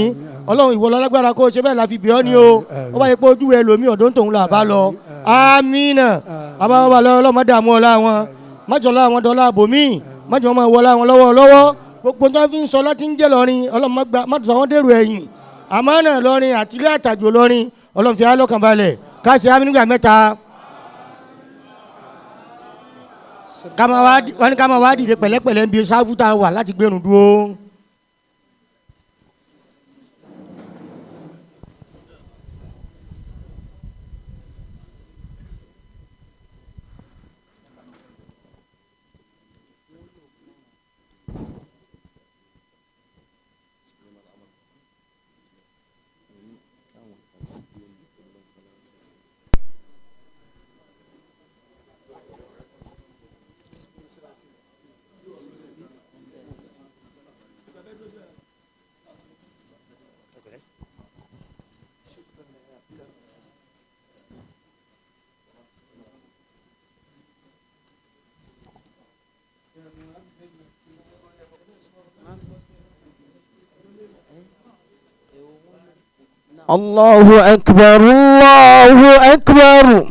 Speaker 3: ọlọ́run ìwọ lálágbára kó o ṣe bẹ́ẹ̀ la fi bì ọ́ ní o ó bá yẹ pé ojú ẹ lòmí ọ̀dọ́ ń tòun là bá lọ amínà bàbá wa lọ ọlọ́mọ dààmú ọlá wọn májọlá àwọn dọ́là àbòmí májọ máa wọlá wọn lọ́wọ́ lọ́wọ́ gbogbo tó fi ń sọ láti ń jẹ́ lọ́rin ọlọ́mọ gbà má tún àwọn dèrò ẹ̀yìn àmánà lọ́rin àtìlẹ́ àtàjò lọ́rin ọlọ́run fi alọ́kàn balẹ̀ káṣí amínúgbà mẹ́ta ká máa wá wọ́n ní ká máa wá dìde pẹ̀lẹ́pẹ̀lẹ́ níbi sáfù tá a wà láti gbẹ̀rùn dúró.
Speaker 1: الله أكبر الله أكبر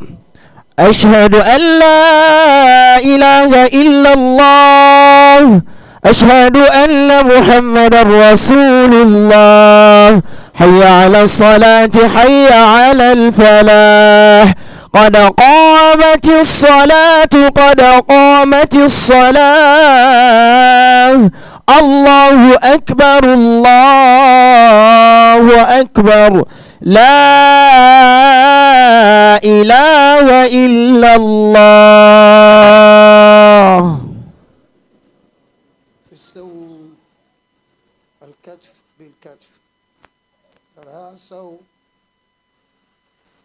Speaker 1: أشهد أن لا إله إلا الله أشهد أن محمدا رسول الله حي على الصلاة حي على الفلاح قد قامت الصلاة قد قامت الصلاة الله أكبر الله أكبر لا إله إلا الله.
Speaker 2: استووا الكتف بالكتف تراسوا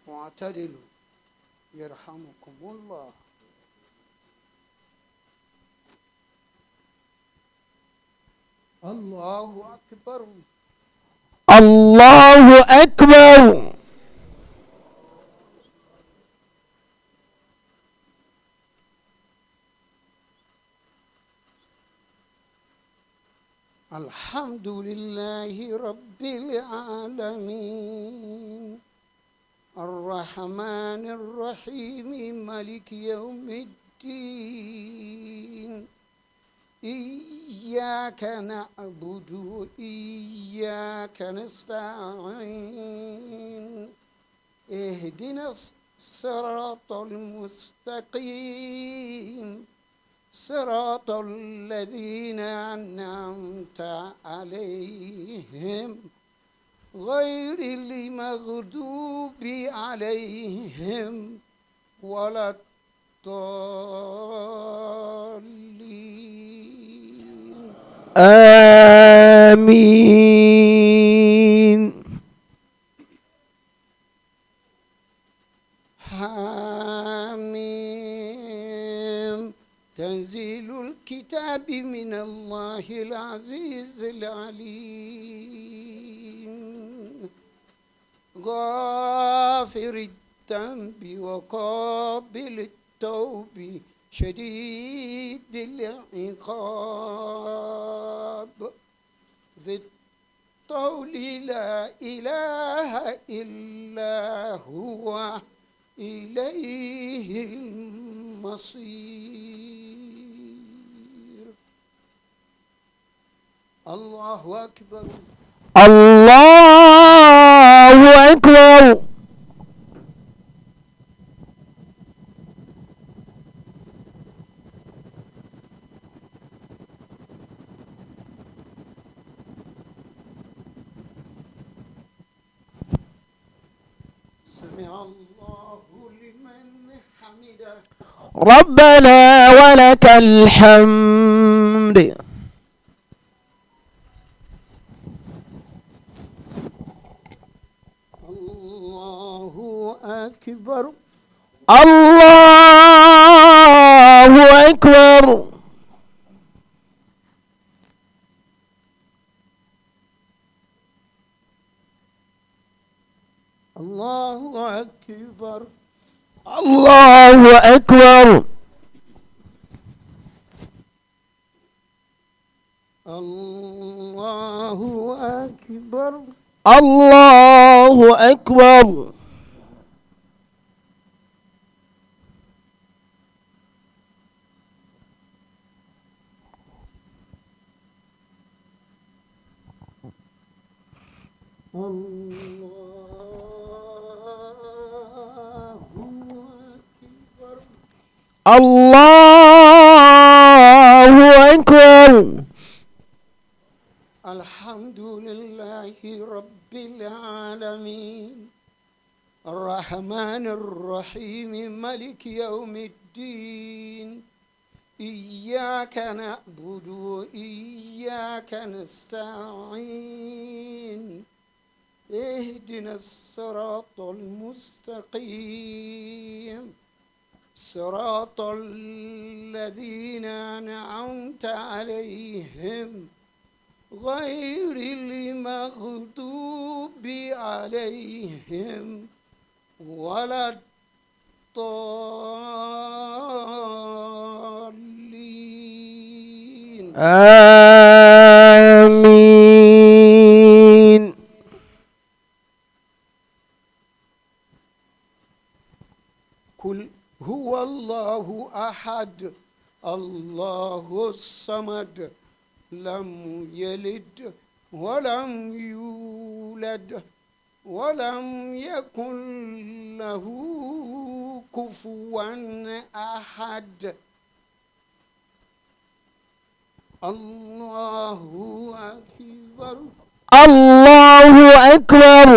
Speaker 2: واعتدلوا يرحمكم الله. الله أكبر
Speaker 1: الله أكبر.
Speaker 2: الحمد لله رب العالمين الرحمن الرحيم مالك يوم الدين إياك نعبد وإياك نستعين اهدنا الصراط المستقيم صراط الذين أنعمت عليهم غير المغضوب عليهم ولا الضالين.
Speaker 1: آمين.
Speaker 2: حميم تنزيل الكتاب من الله العزيز العليم غافر الذنب وقابل التوب شديد العقاب ذي الطول لا إله إلا هو إليه المصير. الله أكبر.
Speaker 1: الله أكبر.
Speaker 2: سمع الله لمن حمده.
Speaker 1: ربنا ولك الحمد.
Speaker 2: الله أكبر.
Speaker 1: الله أكبر.
Speaker 2: الله أكبر.
Speaker 1: الله أكبر.
Speaker 2: الله أكبر.
Speaker 1: الله أكبر.
Speaker 2: الله أكبر.
Speaker 1: الله أكبر.
Speaker 2: الحمد لله رب العالمين الرحمن الرحيم ملك يوم الدين إياك نعبد وإياك نستعين اهدنا الصراط المستقيم صراط الذين أنعمت عليهم غير المغضوب عليهم ولا الضالين.
Speaker 1: آمين.
Speaker 2: قل هو الله أحد الله الصمد لم يلد ولم يولد ولم يكن له كفوا أحد. الله أكبر.
Speaker 1: الله أكبر.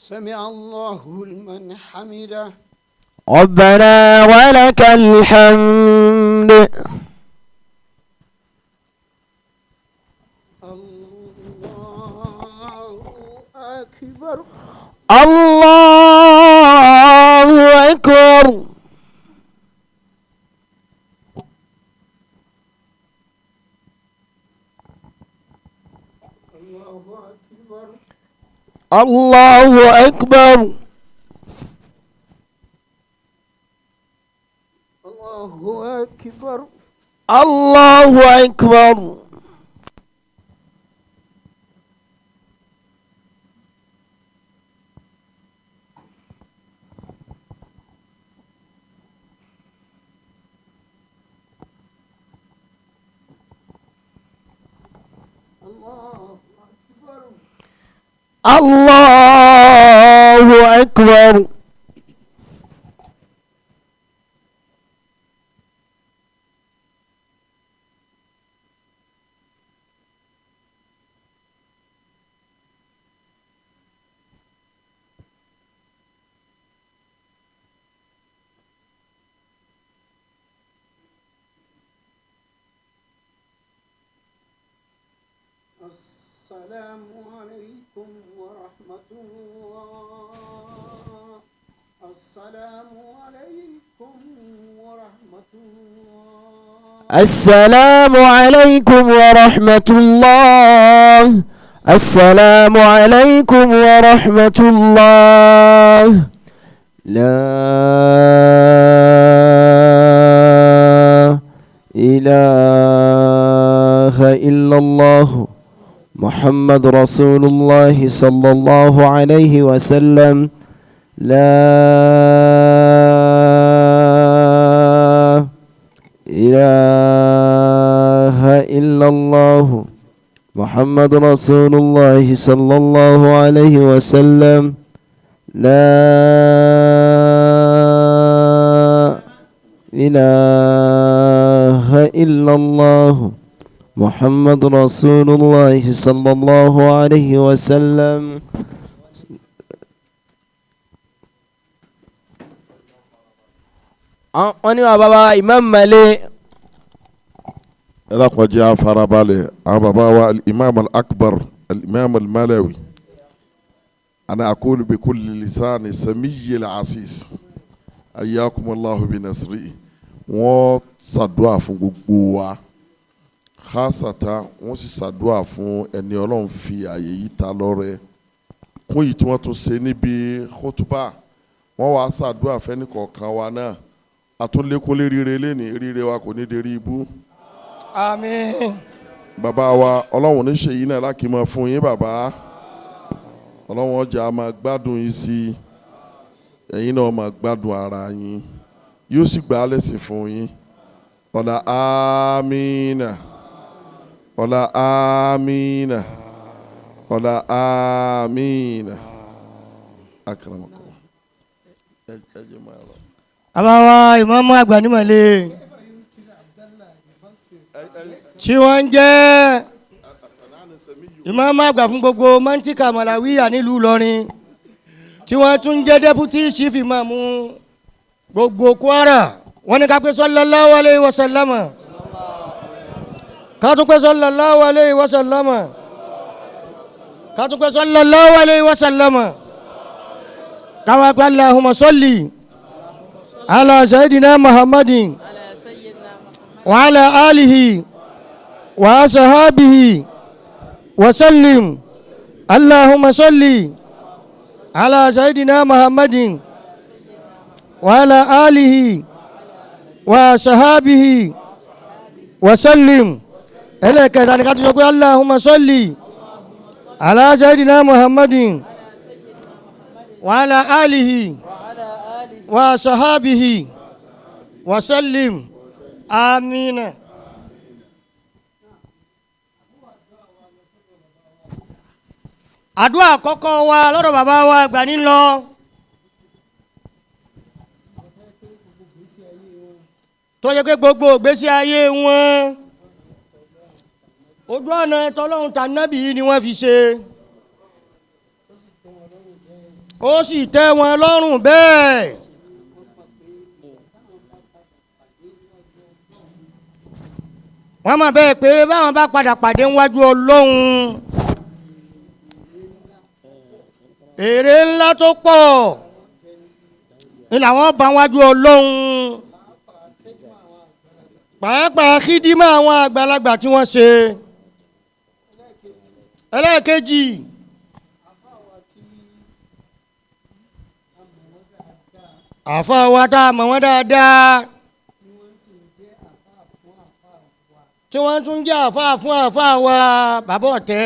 Speaker 2: سمع الله لمن حمده.
Speaker 1: ربنا ولك الحمد.
Speaker 2: الله أكبر.
Speaker 1: الله أكبر.
Speaker 2: الله أكبر.
Speaker 1: الله أكبر.
Speaker 2: الله أكبر.
Speaker 1: الله أكبر.
Speaker 2: الله أكبر.
Speaker 1: الله أكبر.
Speaker 2: السلام عليكم ورحمة الله. السلام عليكم ورحمة الله.
Speaker 1: السلام عليكم ورحمة الله. السلام عليكم ورحمة الله. لا إله إلا الله محمد رسول الله صلى الله عليه وسلم. لا إله إلا الله محمد رسول الله صلى الله عليه وسلم. لا إله إلا الله محمد رسول الله صلى الله عليه وسلم. Wọ́n ní bàbá Imam Malik.
Speaker 4: Ẹ dákun, jẹ́ a farabalẹ̀. Àwọn bàbá wa al-Imam al-Akbar, al-Imam al-Malawi, ana aqulu bi kulli lisani samiyyi al-asis, ayyakumullahu bi nasri. Wọ́n ṣàdúrà fún gbogbo wa khasata, wọ́n sì ṣàdúrà fún ẹni Ọlọ́run fi àyè yìí ta lọ́rẹ kún yìí tí wọ́n tún ṣe níbi khutuba. Wọ́n wá ṣàdúrà fẹ́ni kọ̀ọ̀kan wa náà. Àtúnlékúnlé rire lẹ́ni, rire wa kò ní dérí ibú.
Speaker 3: Àmín.
Speaker 4: Bàbá wa, Ọlọ́run ní ṣèyí náà láti máa fún yín. Bàbá, Ọlọ́run ọjà máa gbádùn yín sí i, ẹ̀yin náà máa gbádùn ara yín, yóò sì gbà á lẹ́sìn fún yín. Ọ̀la amínà, ọ̀la amínà, ọ̀la amínà. Akramakum. Ẹ jẹ́ máa lọ.
Speaker 3: Àbáwá ìmáàmù àgbà nímọ̀lẹ́ tí wọ́n ń jẹ́ ìmáàmù àgbà fún gbogbo mọ́ńtíkà mọ̀láwíyà nílùú Ìlọrin, tí wọ́n tún jẹ́ deputy chief ìmáàmù gbogbo Kwara, wọ́n ní ká pé sallallahu alayhi wa sallama, ká tún pé sallallahu alayhi wa sallama, ká tún pé sallallahu alayhi wa sallama, káwá pé Allahumma salli ala sayyidina Muhammadin wa ala alihi wa sahabihi wa sallim. Allahumma salli ala sayyidina Muhammadin wa ala alihi wa sahabihi wa sallim. Ẹlẹ́kẹta ni ká tún sọ pé Allahumma salli ala sayyidina Muhammadin wa ala alihi wa sahabihi wa sallim. Amina. Àdúrà àkọ́kọ́ wa lọ́dọ̀ bàbá wa àgbà ní lọ. Tó yẹ pé gbogbo ìgbésí ayé wọn, ojú ọ̀nà tọlọ́hun tànábì yìí ni wọ́n fi ṣe, ó sì tẹ́ wọn lọ́rùn bẹ́ẹ̀. Wọ́n mọ̀ bẹ́ẹ̀ pé báwọn bá padà pàdé níwájú Ọlọ́run, èrè ńlá tó pọ̀ ni làwọn bá wájú Ọlọ́run, pàápàá kídímọ̀ àwọn àgbàlagbà tí wọ́n ṣe. Ẹlẹ́ẹ̀kejì, àfáà wa tá a mọ̀ wọ́n dáadáa, tí wọ́n tún jẹ́ àfáà fún àfáà wa bàbá ọ̀tẹ́,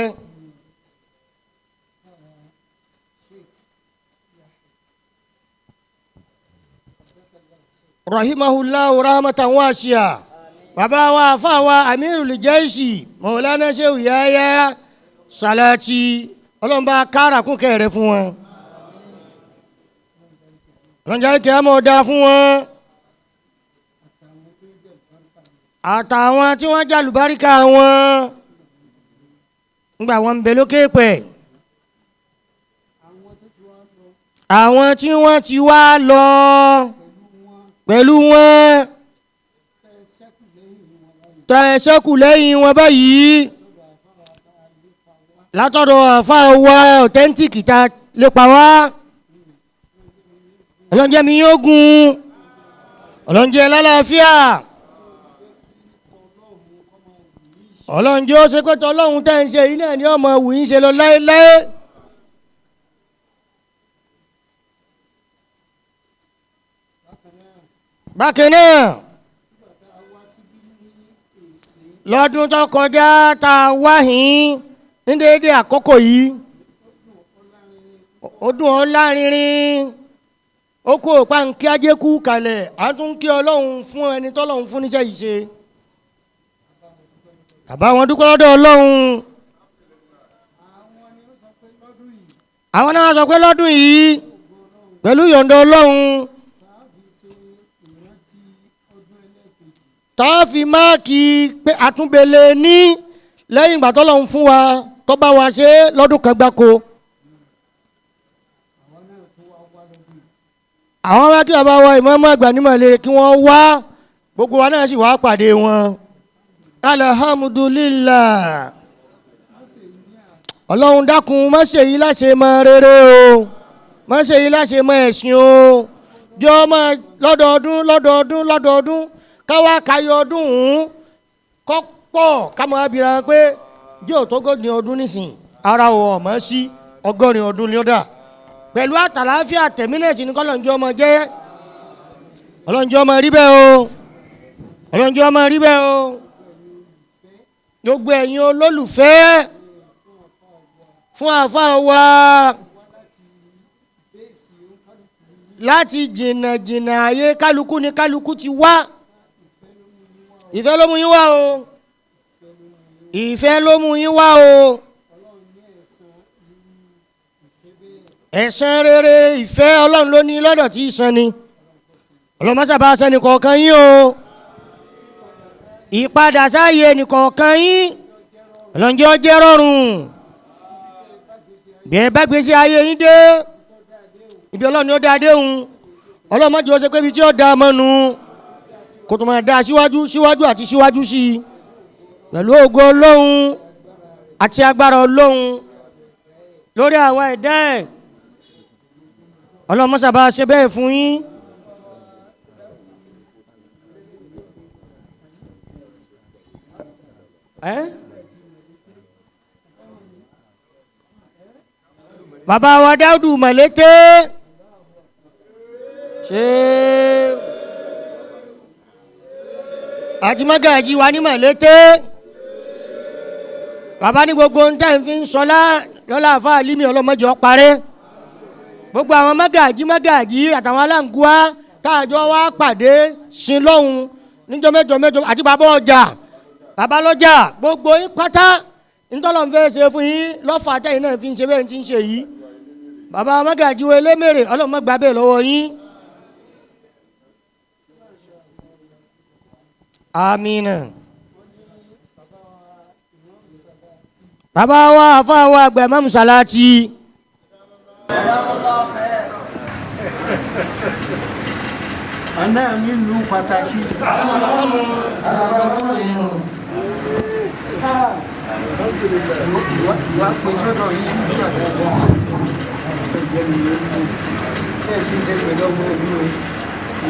Speaker 3: rahimahullahu rahmatan wasi'a, bàbá wa àfáà wa amirul jaishi maulana shehu Yahya Salati, ọlọ́mọba kára kún kẹrẹ fún wọn, ọlọ́njà kí a mọ̀ dá fún wọn àtàwọn tí wọ́n jàlùbáríkà wọn ńgbà wọn ń bẹ lókè pẹ̀, àwọn tí wọ́n ti wá lọ pẹ̀lú wọn tẹ̀ ṣẹ́kù lẹ́yìn wọn báyìí látọ̀dọ̀ àfáà wa authentic ta lépa wá. Ọlọ́njẹ́ mi yóò gun, ọlọ́njẹ́ lálàáfíà, ọlọ́njẹ́ ó ṣe pé tọ́lọ́hún tẹ́ ń ṣe yìí náà ni ọmọ wù í ṣe lọ láéláé. Bákan náà, lọ́dún tó kọjá tá a wá hìn ní déédéé àkókò yìí, ó dùn ọ́ lárinrin, ó kó òpá ń kí ajé kú kalẹ̀, à ń tún kí Ọlọ́run fún ẹni tọ́lọ́run fún níṣẹ́ yìí ṣe. Bàbá wọn dúpẹ́ lọ́dọ̀ Ọlọ́run. Àwọn náà sọ pé lọ́dún yìí pẹ̀lú yọ̀ǹda Ọlọ́run, Tá a fi máàkì pé àtúnbẹ̀lẹ̀ ní lẹ́yìn ìgbà tọ́lọ́run fún wa tó bá wa ṣe lọ́dún kan gbáko. Àwọn wá kí bàbá wa ìmáàmù àgbà nímọ̀lẹ́ kí wọ́n wá, gbogbo wa náà sì wá pàdé wọn. Alhamdulillah. Ọlọ́run dákun má ṣe yí láṣẹ mọ rere o, má ṣe yí láṣẹ mọ ẹ̀sìn o, jọ mọ lọ́dọọdún lọ́dọọdún lọ́dọọdún káwá kayọ ọdún òun kọ́pọ̀ ká máa bira pé jẹ́ òtógójì ọdún nísìn ara ò ọ̀mọ́ sí 80 ọdún ní ọ̀dà pẹ̀lú àtàláfíà tẹ̀mínẹ̀sì ní kọ́lọ́njẹ́ ọmọ jẹ́, ọlọ́njẹ́ ọmọ rí bẹ́ẹ̀ o, ọlọ́njẹ́ ọmọ rí bẹ́ẹ̀ o. Gbogbo ẹ̀yin olólùfẹ́ fún àfáà wa láti jìnnà jìnnà ayé kálukú ni kálukú ti wá, ìfẹ́ ló mú yín wá o, ìfẹ́ ló mú yín wá o, ẹ̀san rere ìfẹ́ Ọlọ́run ló ní lọ́dọ̀ tí í san ni, Ọlọ́run má sábà san nìkọ̀ọ̀kan yín o, ìpadà sáàyè nìkọ̀ọ̀kan yín Ọlọ́run jẹ́ ó jẹ́ rọrùn. Bí ẹ bá gbèsè ayé yín dé ibi Ọlọ́run ni ó dá déhùn, Ọlọ́run má jẹ́ ó ṣe pé ibi tí ó dá ọmọ nu kó tó máa dá síwájú síwájú àti síwájú sí i pẹ̀lú ògo Ọlọ́run àti agbára Ọlọ́run lórí àwa ẹ̀dá ẹ̀. Ọlọ́run má sábà ṣe bẹ́ẹ̀ fún yín. Bàbá wa Dáúdù Mọ̀lété ṣe àti mọ́gàjí wa ní Mọ̀lété, bàbá ní gbogbo ń tẹ́ ń fi ń sọlá lọ́la àfa àlímì ọlọ́mọdé ọ̀parẹ́, gbogbo àwọn mọ́gàjí mọ́gàjí àtàwọn aláǹgùá káàjọ wa pàdé sin lọ́hùn níjọ́ mẹ́jọ mẹ́jọ àti bàbá ọjà bàbá lọ́jà gbogbo yín pátá ntọ́lọ̀ ń fẹ́ ṣe fún yín lọ́fà tẹ́yìn náà fi ń ṣe bẹ́ẹ̀ ti ń ṣe yìí. Bàbá mọ́gàjí wo elémèrè ọlọ́mọ gbà bẹ́ẹ̀ lọ́wọ́ yín. Amina. Bàbá wa àfa wa àgbà Imam Salati.
Speaker 2: Àná mi lu pàtàkì. Ìwà pín sọ́dọ̀ yìí nígbà dáadáa. Ẹ̀jẹ̀ mi ló ń lò. Bẹ́ẹ̀ ti ṣe pẹ̀lú ọmọ mi o.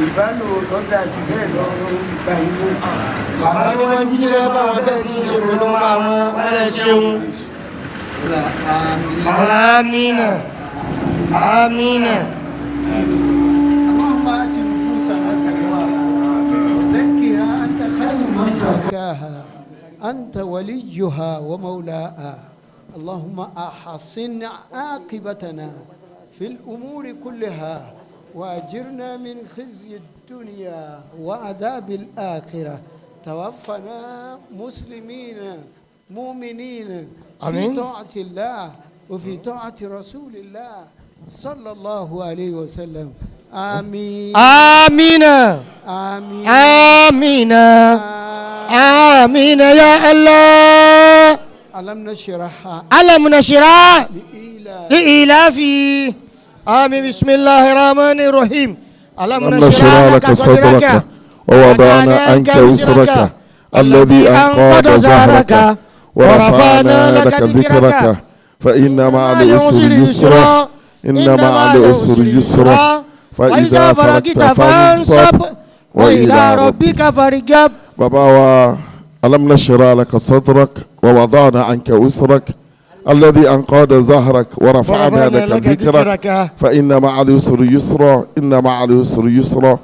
Speaker 2: Ìbálò tó dáa jù bẹ́ẹ̀ lọ ló fi gba inú.
Speaker 3: Bàbá ni wọ́n jíṣẹ́ báwọn bẹ́ẹ̀ ti ṣe pẹ̀lú ọmọ àwọn wọ́n lè ṣeun. Amina. Amina.
Speaker 2: اللهم آت نفوسنا تقواها زكها أنت خير من زكاها أنت وليها ومولاها. اللهم أحسن عاقبتنا في الأمور كلها وأجرنا من خزي الدنيا وعذاب الآخرة. توفنا مسلمين مؤمنين في
Speaker 3: آمين.
Speaker 2: طاعة الله وفي طاعة رسول الله صلى الله عليه وسلم. آمين.
Speaker 3: Amina.
Speaker 2: آمين.
Speaker 3: Amina. Amina ya Allah.
Speaker 2: ألم نشرح
Speaker 3: ألم نشرح
Speaker 2: لإيلاف
Speaker 3: لإيلافي. آمين. بسم الله الرحمن الرحيم. ألم
Speaker 4: ألم نشرح لك صدرك ووضعنا عنك وزرك الذي أنقض ظهرك ورفعنا لك ذكرك فإن مع العسر يسرا إن مع العسر يسرا فإذا فرغت فانصب
Speaker 3: وإلى ربك فارغب.
Speaker 4: Bàbá wa ألم نشرح لك صدرك ووضعنا عنك وزرك الذي أنقض ظهرك ورفعنا لك ذكرك فإن مع العسر يسرا إن مع العسر يسرا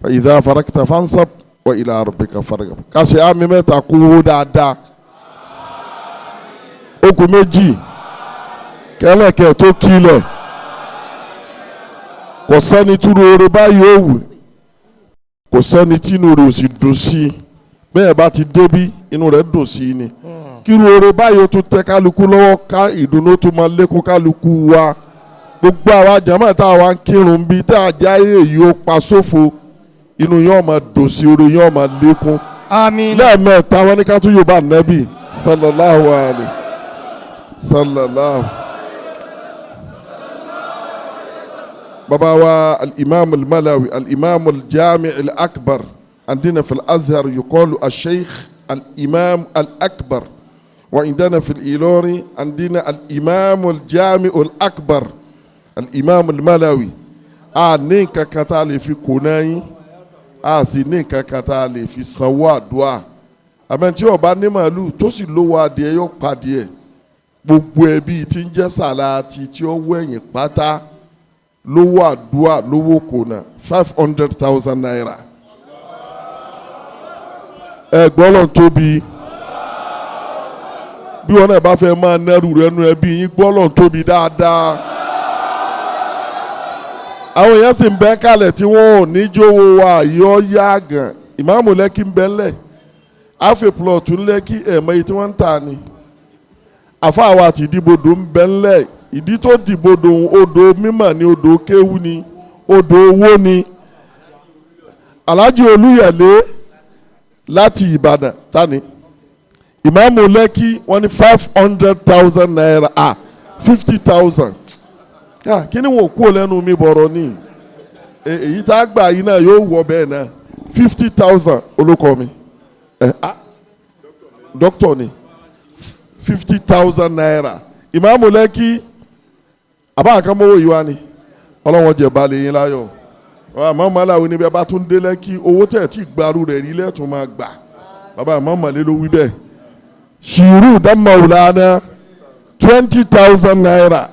Speaker 4: فإذا فرغت فانصب وإلى ربك فارغب. Ká ṣe àmín mẹ́ta kú wó dáadáa, okùn méjì kẹlẹ́kẹ̀ tó kílẹ̀, kò sẹ́ni túrú oore báyìí ó wù, kò sẹ́ni tínú rẹ̀ ò sì dùn sí i, bẹ́ẹ̀ bá ti débí inú rẹ̀ dùn sí i ni. Kírú oore báyìí ó tún tẹ kálukú lọ́wọ́, ká ìdùnnú tún máa lékún kálukú wa. Gbogbo àwa jàmáà tá a wá ń kírun bí tá a já èyí ó pa sófo, inú yóò máa dùn sí, oore yóò máa lékún.
Speaker 3: Àmín.
Speaker 4: Lẹ́ẹ̀mẹ́ta wọn ní ká tún Yorùbá nẹ́bì sallallahu alayhi sallallahu. Baba wa al-Imam al-Malawi al-Imam al-Jami' al-Akbar عندنا في الأزهر يقال الشيخ الإمام الأكبر وعندنا في الإيلوري عندنا الإمام الجامع الأكبر الإمام الملوي. A ní nǹkan kan tá a lè fi kóná yín, a sì ní nǹkan kan tá a lè fi sanwó àdúrà. Àmọ́ tí ó bá ní màálù tó sì lówó adìẹ yóò pa adìẹ. Gbogbo ẹbí tí ń jẹ́ Sàláàtì tí ó wẹ̀yìn pátá lówó àdúrà lówó kóná 500,000 naira. Ẹ gbọ́ lọ́n tóbi. Bí wọn náà bá fẹ́ máa nẹ́rù rẹ nu ẹbí yín, gbọ́ lọ́n tóbi dáadáa. Àwọn èèyàn sì ń bẹ́ kalẹ̀ tí wọ́n ò ní jówó wa yọ yá gan. Ìmáàmù Lẹ́kì ń bẹ́ ńlẹ̀, àfẹ́ plọ̀tù ńlẹ́kì ẹ̀mọ́ èyí tí wọ́n ń tà ni. Àfáàwọ̀ àti ìdìbòdò ń bẹ́ ńlẹ̀. Ìdí tó dìbòdò odò mímọ̀ ni, odò kéwú ni, odò owó ni. Alhaji Olúyẹ̀lé láti Ìbàdàn tani Ìmáàmù Lẹ́kì wọ́n ní 500,000 naira, 50,000. Kí ni wọn kó lẹ́nu mi bọ̀rọ̀ ni èyí tá a gbà yìí náà yóò wọ bẹ́ẹ̀ náà. 50,000 olókọ́ mi, dókítà ni, 50,000 naira. Ìmáàmù Lẹ́kì àbá àkànmọ́wò yìí wá ni ọlọ́wọ́n jẹ̀ balẹ̀ yín láyọ̀. Àmọ́ màláwo níbi abá tún dé Lẹ́kì, owó tẹ̀ tí gbaru rẹ̀ rí lẹ́tùn máa gbà. Bàbá àmọ́ màlẹ́ ló wí bẹ́ẹ̀. Ṣìrù dámàwùlánà 20,000 naira.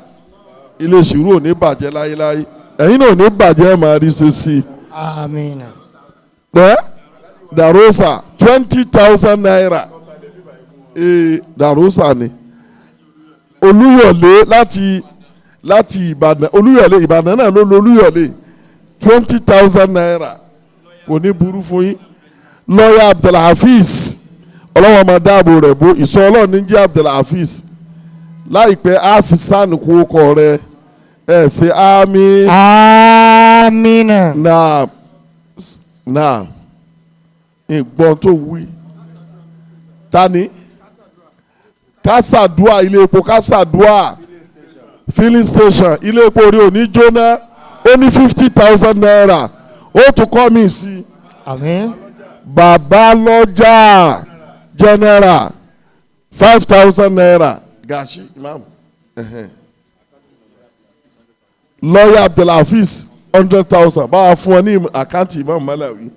Speaker 4: Ilé ṣìrù ò ní bàjẹ́ láyéláyé, ẹ̀yin náà ò ní bàjẹ́, máa rí ṣe sí i.
Speaker 3: Àmín.
Speaker 4: Ẹ Darosa 20,000 naira. Ee Darosa ni Olúyọ̀lé láti Ìbàdàn. Olúyọ̀lé Ìbàdàn náà ló lo Olúyọ̀lé 20,000 naira. Kò ní burú fún yín. Lọ́yà Abdulhafiz, ọlọ́wọ́n máa dáàbò rẹ̀ bó ìsọ ọlọ́run ní jẹ́ Abdulhafiz. Láìpẹ́ àfisàn kú ọkọ rẹ̀ ẹ̀ ṣe àmín.
Speaker 3: Amina.
Speaker 4: Náà náà ìgbọ́n tó wí tani kásàdúà ilé epo, kásàdúà filling station ilé epo rí òní jóná. Ó ní 50,000 naira, ó tún kọ́ mi sí.
Speaker 3: Àmín.
Speaker 4: Bàbá lọ́jà general 5,000 naira. Gashi imam, lọ́yà Abdulhafiz 100,000 báwa fún ọ ní àkáǹtì Imam Malawi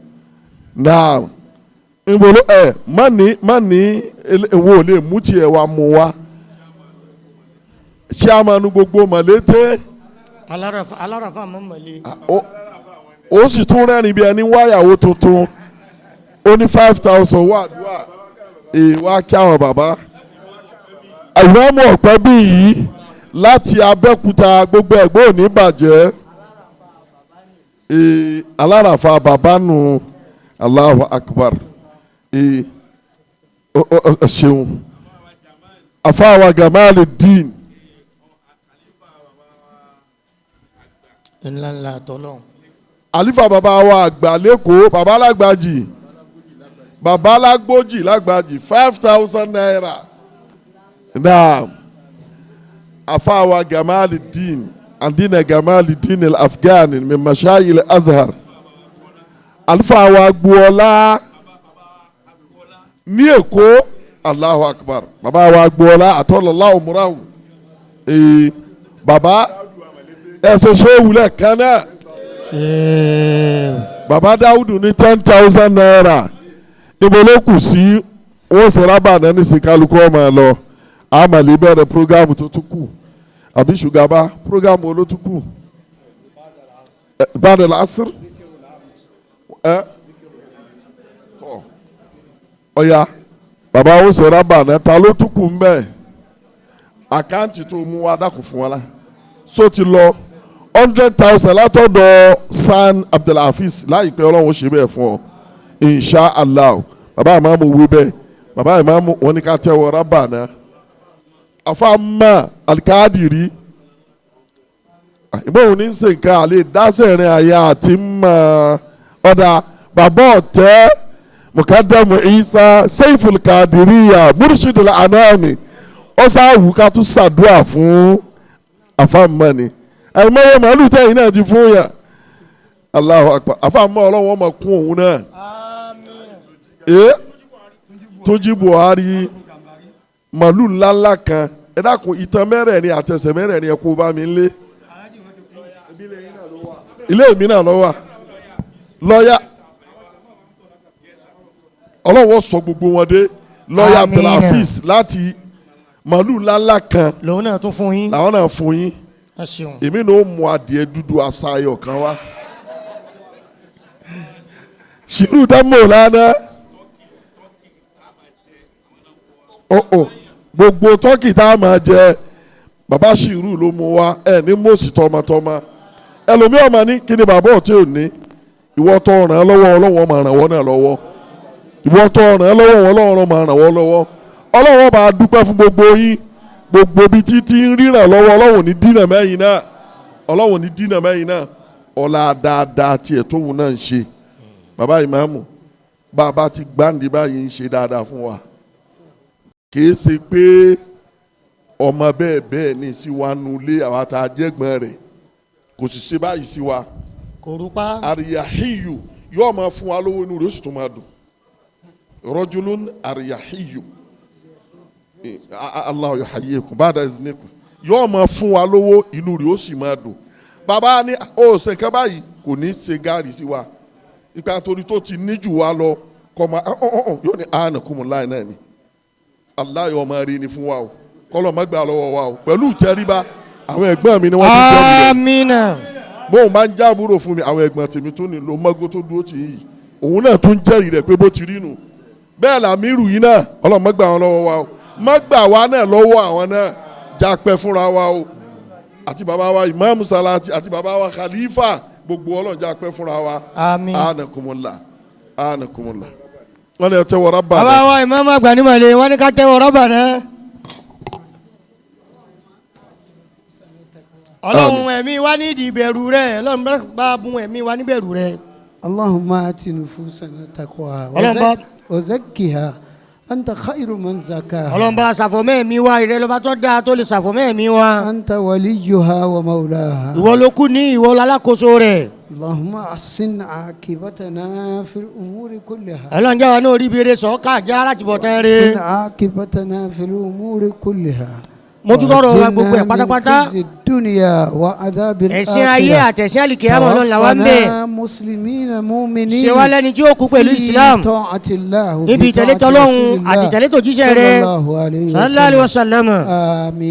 Speaker 4: náà. Nbolo ẹ má ní má ní wo lè mú tiẹ̀ wá mú wa. Chairman gbogbo mọ̀lété.
Speaker 3: Alárafà alárafà mọ̀mọ́lé.
Speaker 4: Ó sì tún rẹ́rìn bí ẹni wáyàwó tuntun. Ó ní 5,000 wà àdúrà èèwà kí àwọn bàbá ìmáàmù ọ̀pẹ́ bí yìí láti Abẹ́òkúta. Gbogbo ẹ̀gbọ́n ò ní bàjẹ́. Aláràfà bàbá nù. Allahu Akbar. Ẹ ṣeun. Àfáàwà Gamal Din.
Speaker 3: Ńlá ńlá tọ́lọ́.
Speaker 4: Àlífà bàbá wa àgbà lẹ́kọ̀ọ́, bàbá alágbàjì, bàbá alágbójì lágbàjì, 5,000 naira. Naam, àfáàwà Gamal Din andina Gamal Din al-Afghani min mashayil Azhar. Àlífà wa gbọ́lá ní Èkó. Allahu Akbar. Bàbá wa gbọ́lá àtọ́lọ́lá òmùráwù. Ee bàbá ẹsẹ̀ ṣé wulẹ̀ kan náà. Bàbá Dáúdù ní 10,000 naira. Ibo ló kù sí? Wọ́n ṣe rábà náà ní sí kálukú ọmọ ẹ lọ. Àmàlẹ́ bẹ̀rẹ̀ programu tó tún kù àbí ṣùgàbá programu ló tún kù bàdà lásìr ẹ ọ̀ya. Bàbá ó ṣe rábà náà. Ta ló tún kù ń bẹ̀? Àkáǹtì tó mú wa dákun fún wa la so ti lọ 100,000 látọ̀dọ̀ San Abdulhafiz. Láìpẹ́ ọlọ́run ó ṣe bẹ́ẹ̀ fún ọ insha Allah. Bàbá ìmáàmù wí bẹ́ẹ̀. Bàbá ìmáàmù wọn ní ká tẹ́wọ́ rábà náà. Afáàmà alikadiri ìbọn ní ṣe nǹkan àlè dásẹ̀rin àyà àti mọ̀ ọ̀dà. Bàbá ọ̀tẹ́ Mukadamu Isa Seiful Kadiriya Murshidul Anami ọ̀sáwù ká tún ṣàdúrà fún àfàmọ́ ni àìmọye màálù tẹ̀yìn náà ti fún yà. Allahu Akbar. Àfàmọ́ ọlọ́wọ́ ọmọ kún òun náà. Túnjí Buhari màálù ńláńlá kan ẹ dákun ìtàn mẹ́rẹ̀ẹ̀rin àtẹsẹ̀ mẹ́rẹ̀ẹ̀rin ẹ kó bá mi lé ilé mi náà lọ wà lọ́yà ọlọ́wọ́ sọ gbogbo wọn dé lọ́yà Abdulhafiz láti màálù ńláńlá kan
Speaker 3: lòun náà tún fún yín
Speaker 4: làwọn náà fún yín èmi náà ó mú adìẹ dúdú aṣayọ kan wá ṣírù dámọ̀ lánàá gbogbo tọ́kì tá a máa jẹ bàbá ṣírù ló mú wa ẹ ní mọ̀ọ́sì tọmọtọmọ ẹlòmíì ọmọ ní kí ni bàbá ọ̀tí ò ní ìwọ tó ràn án lọ́wọ́ ọlọ́wọ́ máa ràn wọ́n náà lọ́wọ́ ìwọ tó ràn án lọ́wọ́ ọlọ́wọ́ máa ràn wọ́n lọ́wọ́ ọlọ́wọ́ bá dúpẹ́ fún gbogbo yín gbogbo ibi títí ń ríran lọ́wọ́ ọlọ́wọ́ ní dínà mẹ́yìn náà ọlọ́wọ́ ní dínà mẹ́yìn náà ọlá dáadáa tiẹ̀ tóun náà ń ṣe bàbá ìmáàmù bàbá ti gbáǹdì báyìí ń ṣe dáadáa fún wa kìí ṣe pé ọmọ bẹ́ẹ̀ bẹ́ẹ̀ ní sí wa nulẹ̀ àwọn àtàjẹ́gbọ́n rẹ̀ kò sì ṣe báyìí sí wa.
Speaker 3: Kò rúpa.
Speaker 4: Àríyáhíyù yóò máa fún wa lówó inú rẹ̀ ó sì tún máa dùn. Rọ́júlún àríyáhíyù Allahu yuhayyikum ba'da iznikum yóò máa fún wa lówó inú rẹ̀ ó sì máa dùn. Bàbá ní ó ṣe nǹkan báyìí kò ní ṣe gaari sí wa. Ipa torí tó ti ní jù wa lọ kọ́ ma yóò ní àánà kùmù láì náà ni. Allah yóò máa rí ni fún wa o kọ́lọ́ má gbà lọ́wọ́ wa o pẹ̀lú ìtẹríba àwọn ẹ̀gbọ́n mi ni wọ́n ti jẹ́ mi lọ.
Speaker 3: Amina.
Speaker 4: Bóun bá ń jábúrò fún mi àwọn ẹ̀gbọ́n tèmi tó ní lo mọ́gó tó dúró tì í òun náà tún jẹ́rìí rẹ̀ pé bó ti rí nù. Bẹ́ẹ̀ làmírù yìí náà Ọlọ́run má gbà wọn lọ́wọ́ wa o má gbà wá náà lọ́wọ́ àwọn náà jápẹ́ fúnra wa o àti bàbá wa Imam Salati àti bàbá wa Khalifa gbogbo Ọlọ́run jápẹ́ fúnra wa.
Speaker 3: Àmín.
Speaker 4: Anakumula anakumula wọ́n ní ẹ tẹ́wọ́ rọ́bà náà.
Speaker 3: Bàbá wa Imam àgbà ní Màlẹ̀ wọ́n ní ká tẹ́wọ́ rọ́bà náà. Ọlọ́run ẹ̀mí wa ní ìdí ìbẹ̀rù rẹ̀ Ọlọ́run bá bùn ẹ̀mí wa níbẹ̀rù rẹ̀.
Speaker 2: Allahumma ati nufusana taqwaha wa zakkiha anta khairu man zakkaha.
Speaker 3: Ọlọ́run bá ṣàfọ̀mọ́ ẹ̀mí wa ìrẹ́ lọ́ba tó dáa tó lè ṣàfọ̀mọ́ ẹ̀mí wa.
Speaker 2: Anta waliyuha wa mawlaha.
Speaker 3: Ìwọ ló kú ní ìwọ lálákòóso rẹ̀.
Speaker 2: Allahumma ahsin aqibatana fil umuri kulliha.
Speaker 3: Ọlọ́run jẹ́ wa ní orí ibi eré sọ ká jẹ́ alájùbọ̀tán rẹ̀.
Speaker 2: Ahsin aqibatana fil umuri kulliha.
Speaker 3: Mo tún tọrọ wa gbogbo ẹ̀ pátápátá. Ẹ̀sìn ayé àtẹ̀sìn àlìkìyámọ̀ Ọlọ́run làwa ń bẹ̀. Ṣe wá lẹ́ni tí ó kú pẹ̀lú Islam níbi ìtẹ̀lé tọ́lọ́hun àti ìtẹ̀lé tòjíṣẹ́ rẹ̀ sallallahu alaihi wasallam.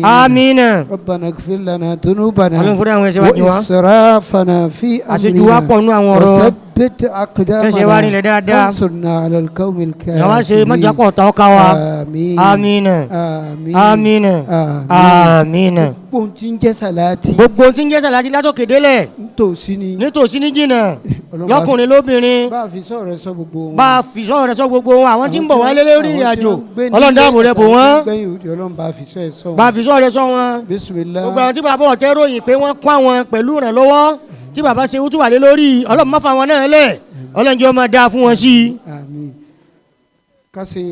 Speaker 3: Àmín.
Speaker 2: Rabbana ighfir lana dhunubana
Speaker 3: Ọlọ́run fúnra àwọn ẹ̀ṣẹ̀ wa jì wá.
Speaker 2: wa israfana fi amrina
Speaker 3: Àṣejù wa pọ̀ nú àwọn ọ̀rọ̀.
Speaker 2: wa thabbit aqdamana
Speaker 3: Fẹsẹ̀ wa rinlẹ̀ dáadáa.
Speaker 2: wansurna ala al-qawmil kafirin.
Speaker 3: Yàwá ṣe mọ́jàpọ̀ ọ̀tá ọ̀ka wa.
Speaker 2: Àmín.
Speaker 3: Àmín.
Speaker 2: Àmín.
Speaker 3: Àmín. Àmín.
Speaker 2: Gbogbo ohun tí ń jẹ́ sàláàtì.
Speaker 3: Gbogbo ohun tí ń jẹ́ sàláàtì látòkè délẹ̀.
Speaker 2: Nítòsí ni.
Speaker 3: Nítòsí ní jìnnà. Lọ́kùnrin lóbìnrin.
Speaker 2: Bá a fi sọ̀rọ̀ rẹ sọ gbogbo wọn.
Speaker 3: Bá a fi sọ̀rọ̀ rẹ sọ gbogbo wọn. Àwọn tí ń bọ̀ wálé lórí ìrìn àjò. Ọlọ́run dáàbò rẹ bò wọ́n.
Speaker 2: Ọlọ́run bá a fi sọ̀rọ̀ sọ wọn.
Speaker 3: Bá a fi sọ̀rọ̀ rẹ sọ wọn.
Speaker 2: Bismillah.
Speaker 3: Gbogbo àwọn tí bàbá ọ̀tẹ́ ròyìn pé wọ́n kó àwọn pẹ̀lú ìrànlọ́wọ́ tí bàbá ṣe wútúwà lé lórí Ọlọ́run má fa wọn náà lẹ̀ Ọlọ́run jẹ́ ó máa dáa fún wọn sí i.
Speaker 2: Àmín. Ká ṣe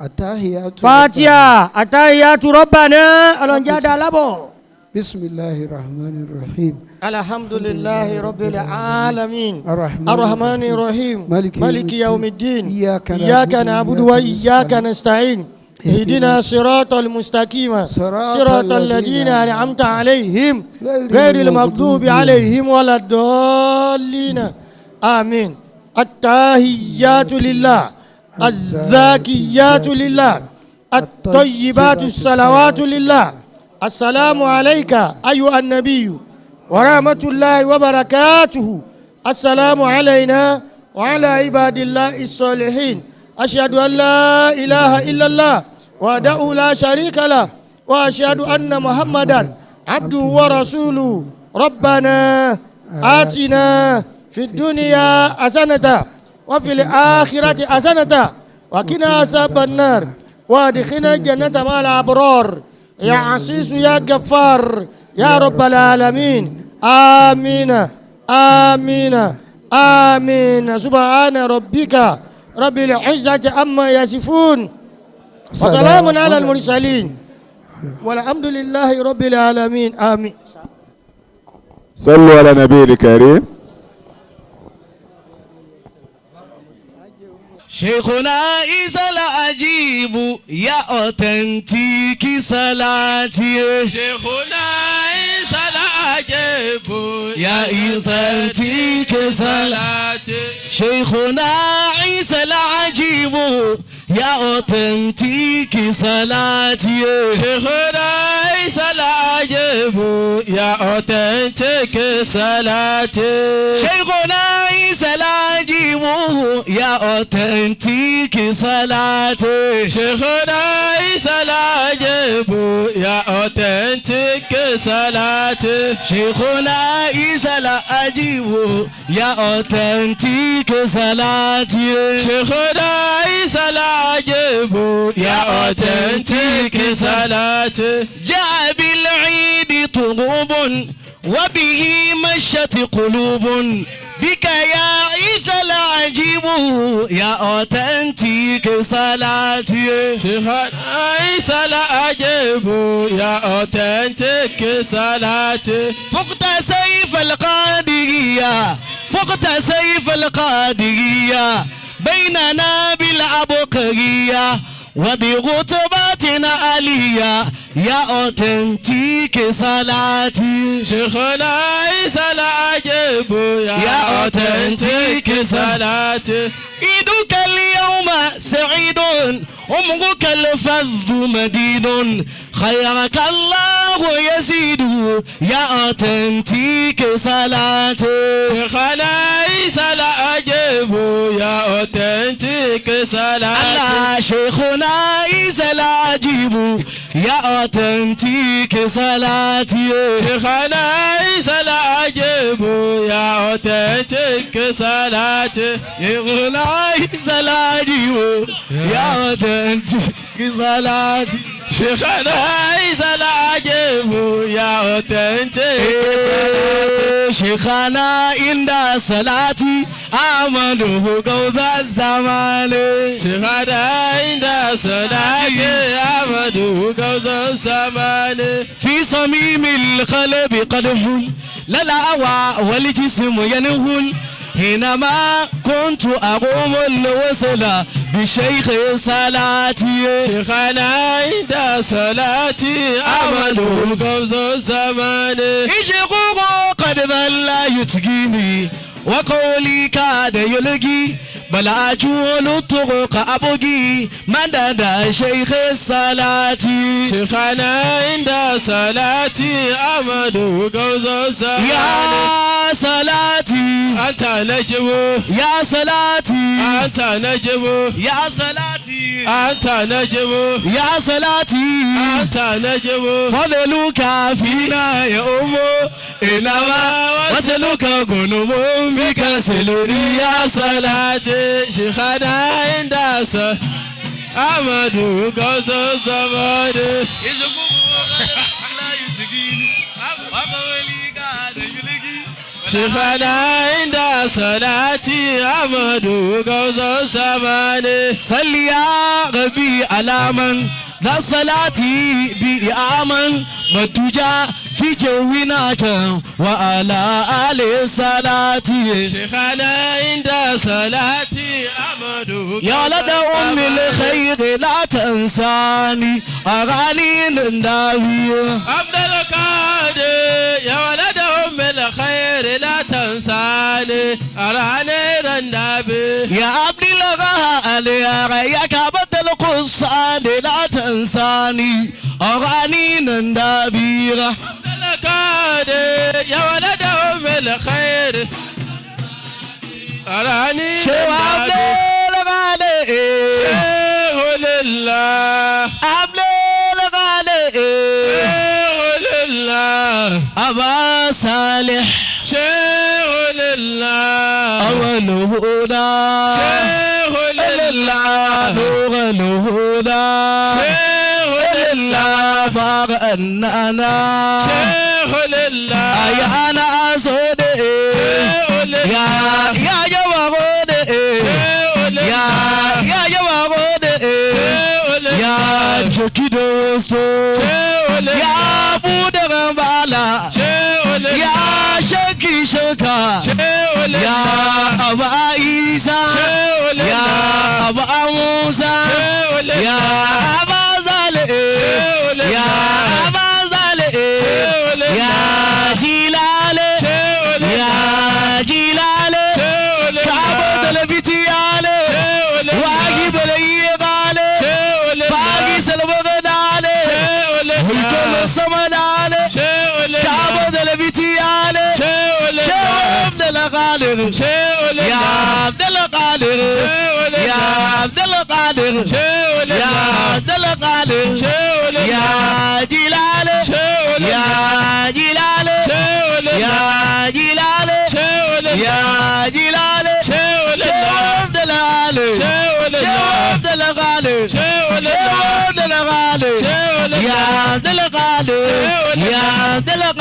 Speaker 2: àtàhíyàtú.
Speaker 3: Fatiha àtàhíyàtú Rabbana Ọlọ́run jẹ́ á dáa lábọ̀.
Speaker 2: Bismillahir Rahmanir Rahim.
Speaker 3: Alhamdulillahi Rabbil alamin. Arrahmanir Rahim. Maliki yawmiddin. Iyyaka na'budu wa iyyaka nasta'in. اهدنا صراط المستقيم صراط الذين أنعمت عليهم غير المغضوب عليهم ولا الضالين آمين. التحيات لله الزاكيات لله الطيبات الصلوات لله. السلام عليك أيها النبي ورحمة الله وبركاته. السلام علينا وعلى عباد الله الصالحين. أشهد أن لا إله إلا الله وحده لا شريك له وأشهد أن محمدا عبده ورسوله. ربنا آتنا في الدنيا حسنة وفي الآخرة حسنة وقنا عذاب النار وادخلنا الجنة مع الأبرار يا عزيز يا غفار يا رب العالمين. آمين آمين آمين. سبحان ربك رب العزة عما يصفون وسلام على المرسلين والحمد لله رب العالمين آمين.
Speaker 5: صلوا على النبي الكريم.
Speaker 1: شيخنا عيسى العجيب يا authentic صلاتي.
Speaker 6: شيخنا عيسى العجيب
Speaker 1: يا authentic
Speaker 6: صلاتي.
Speaker 1: شيخنا عيسى العجيب يا authentic صلاتي.
Speaker 6: شيخنا عيسى العجيب يا authentic صلاتي.
Speaker 1: شيخنا عيسى العجيب يا authentic صلاتي.
Speaker 6: شيخنا عيسى العجيب يا authentic صلاتي.
Speaker 1: شيخنا عيسى العجيب يا authentic صلاتي.
Speaker 6: شيخنا عيسى العجيب يا authentic صلاتي.
Speaker 1: جاء بالعيد طروب وبه مشت قلوب بك يا عيسى العجيب يا authentic صلاتي.
Speaker 6: شيخنا عيسى العجيب يا authentic صلاتي.
Speaker 1: فقت سيف القادرية فقت سيف القادرية بيننا بالعبقرية وبرتباتنا عالية يا authentic صلاتي.
Speaker 6: شيخنا عيسى العجيب يا authentic صلاتي.
Speaker 1: عيدك اليوم سعيد عمرك الفذ مديد خيرك الله يزيد يا authentic صلاتي.
Speaker 6: شيخنا عيسى العجيب يا authentic صلاتي.
Speaker 1: الله شيخنا عيسى العجيب يا authentic صلاتي.
Speaker 6: شيخنا عيسى العجيب يا authentic صلاتي.
Speaker 1: شيخنا عيسى العجيب يا authentic صلاتي.
Speaker 6: شيخنا عيسى العجيب يا authentic صلاتي.
Speaker 1: شيخنا عند صلاتي أحمده قوذ الزمان.
Speaker 6: شيخنا عند صلاتي أحمده قوذ الزمان.
Speaker 1: في صميم القلب قدح لا الهوى والجسم ينهل حينما كنت أقوم الوصل بشيخ صلاتي.
Speaker 6: شيخنا عند صلاتي أحمده قوذ الزمان.
Speaker 1: إشقوق قد ظل يتقيني وقولي كاد يلقي بل أجول الطرق أبغي مدد شيخ الصلاة.
Speaker 6: شيخنا عند صلاتي أحمده قوذ الزمان.
Speaker 1: يا صلاتي
Speaker 6: أنت نجم.
Speaker 1: يا صلاتي
Speaker 6: أنت نجم.
Speaker 1: يا صلاتي
Speaker 6: أنت نجم.
Speaker 1: يا صلاتي
Speaker 6: أنت نجم.
Speaker 1: فضلك فينا يا أم إنما وصلك غنم بك سلوني يا صلاتي.
Speaker 6: شيخنا عند صلاتي أحمده قوذ الزمان. شيخنا عند صلاتي أحمده قوذ الزمان.
Speaker 1: صل يا ربي على من ذا صلاتي بآمن متجا في جونا وعلى آل صلاتي.
Speaker 6: شيخنا عند صلاتي أحمده
Speaker 1: يا ولد أم الخير لا تنساني أغاني نداوي.
Speaker 6: عبد القادر يا ولد أم الخير لا تنساني أراني النبي.
Speaker 1: يا عبد الغالي يا كعبة القصان لا تنساني أغاني نداوي.
Speaker 6: عبد القادر يا ولد أم الخير أراني
Speaker 1: شو عبد الغالي
Speaker 6: شيخ لله
Speaker 1: عبد الغالي
Speaker 6: شيخ لله
Speaker 1: أبا صالح
Speaker 6: شيخ لله
Speaker 1: أول هدى
Speaker 6: شيخ لله
Speaker 1: نور الهدى
Speaker 6: شيخ لله
Speaker 1: بار أننا
Speaker 6: شيخ لله
Speaker 1: يا أنا أسود
Speaker 6: شيخ لله
Speaker 1: يا يا جبرود
Speaker 6: شيخ
Speaker 1: يا
Speaker 6: لله
Speaker 1: Shekidosto. Ya bude bala. Ya sheki sheka. Ya Aba Isa. Ya Aba Musa. Ya Aba Zale. Ya Aba Zale. Ya Jilale. Ya Jilale. Kabo telefitiyale. Wagi bele yebale. Bagi selbogadale. Hulkolo samadale. Kabo telefitiyale. Sheikh Abdul Qadir. Ya Abdul Qadir. Ya Abdul Qadir. Ya Abdul Qadir. Ya Jilale. Ya Jilale. Ya Jilale. Ya Jilale. Sheikh Abdul Qadir. Sheikh Abdul Qadir. Sheikh Abdul Qadir. Ya Abdul Qadir. Ya Abdul Qadir.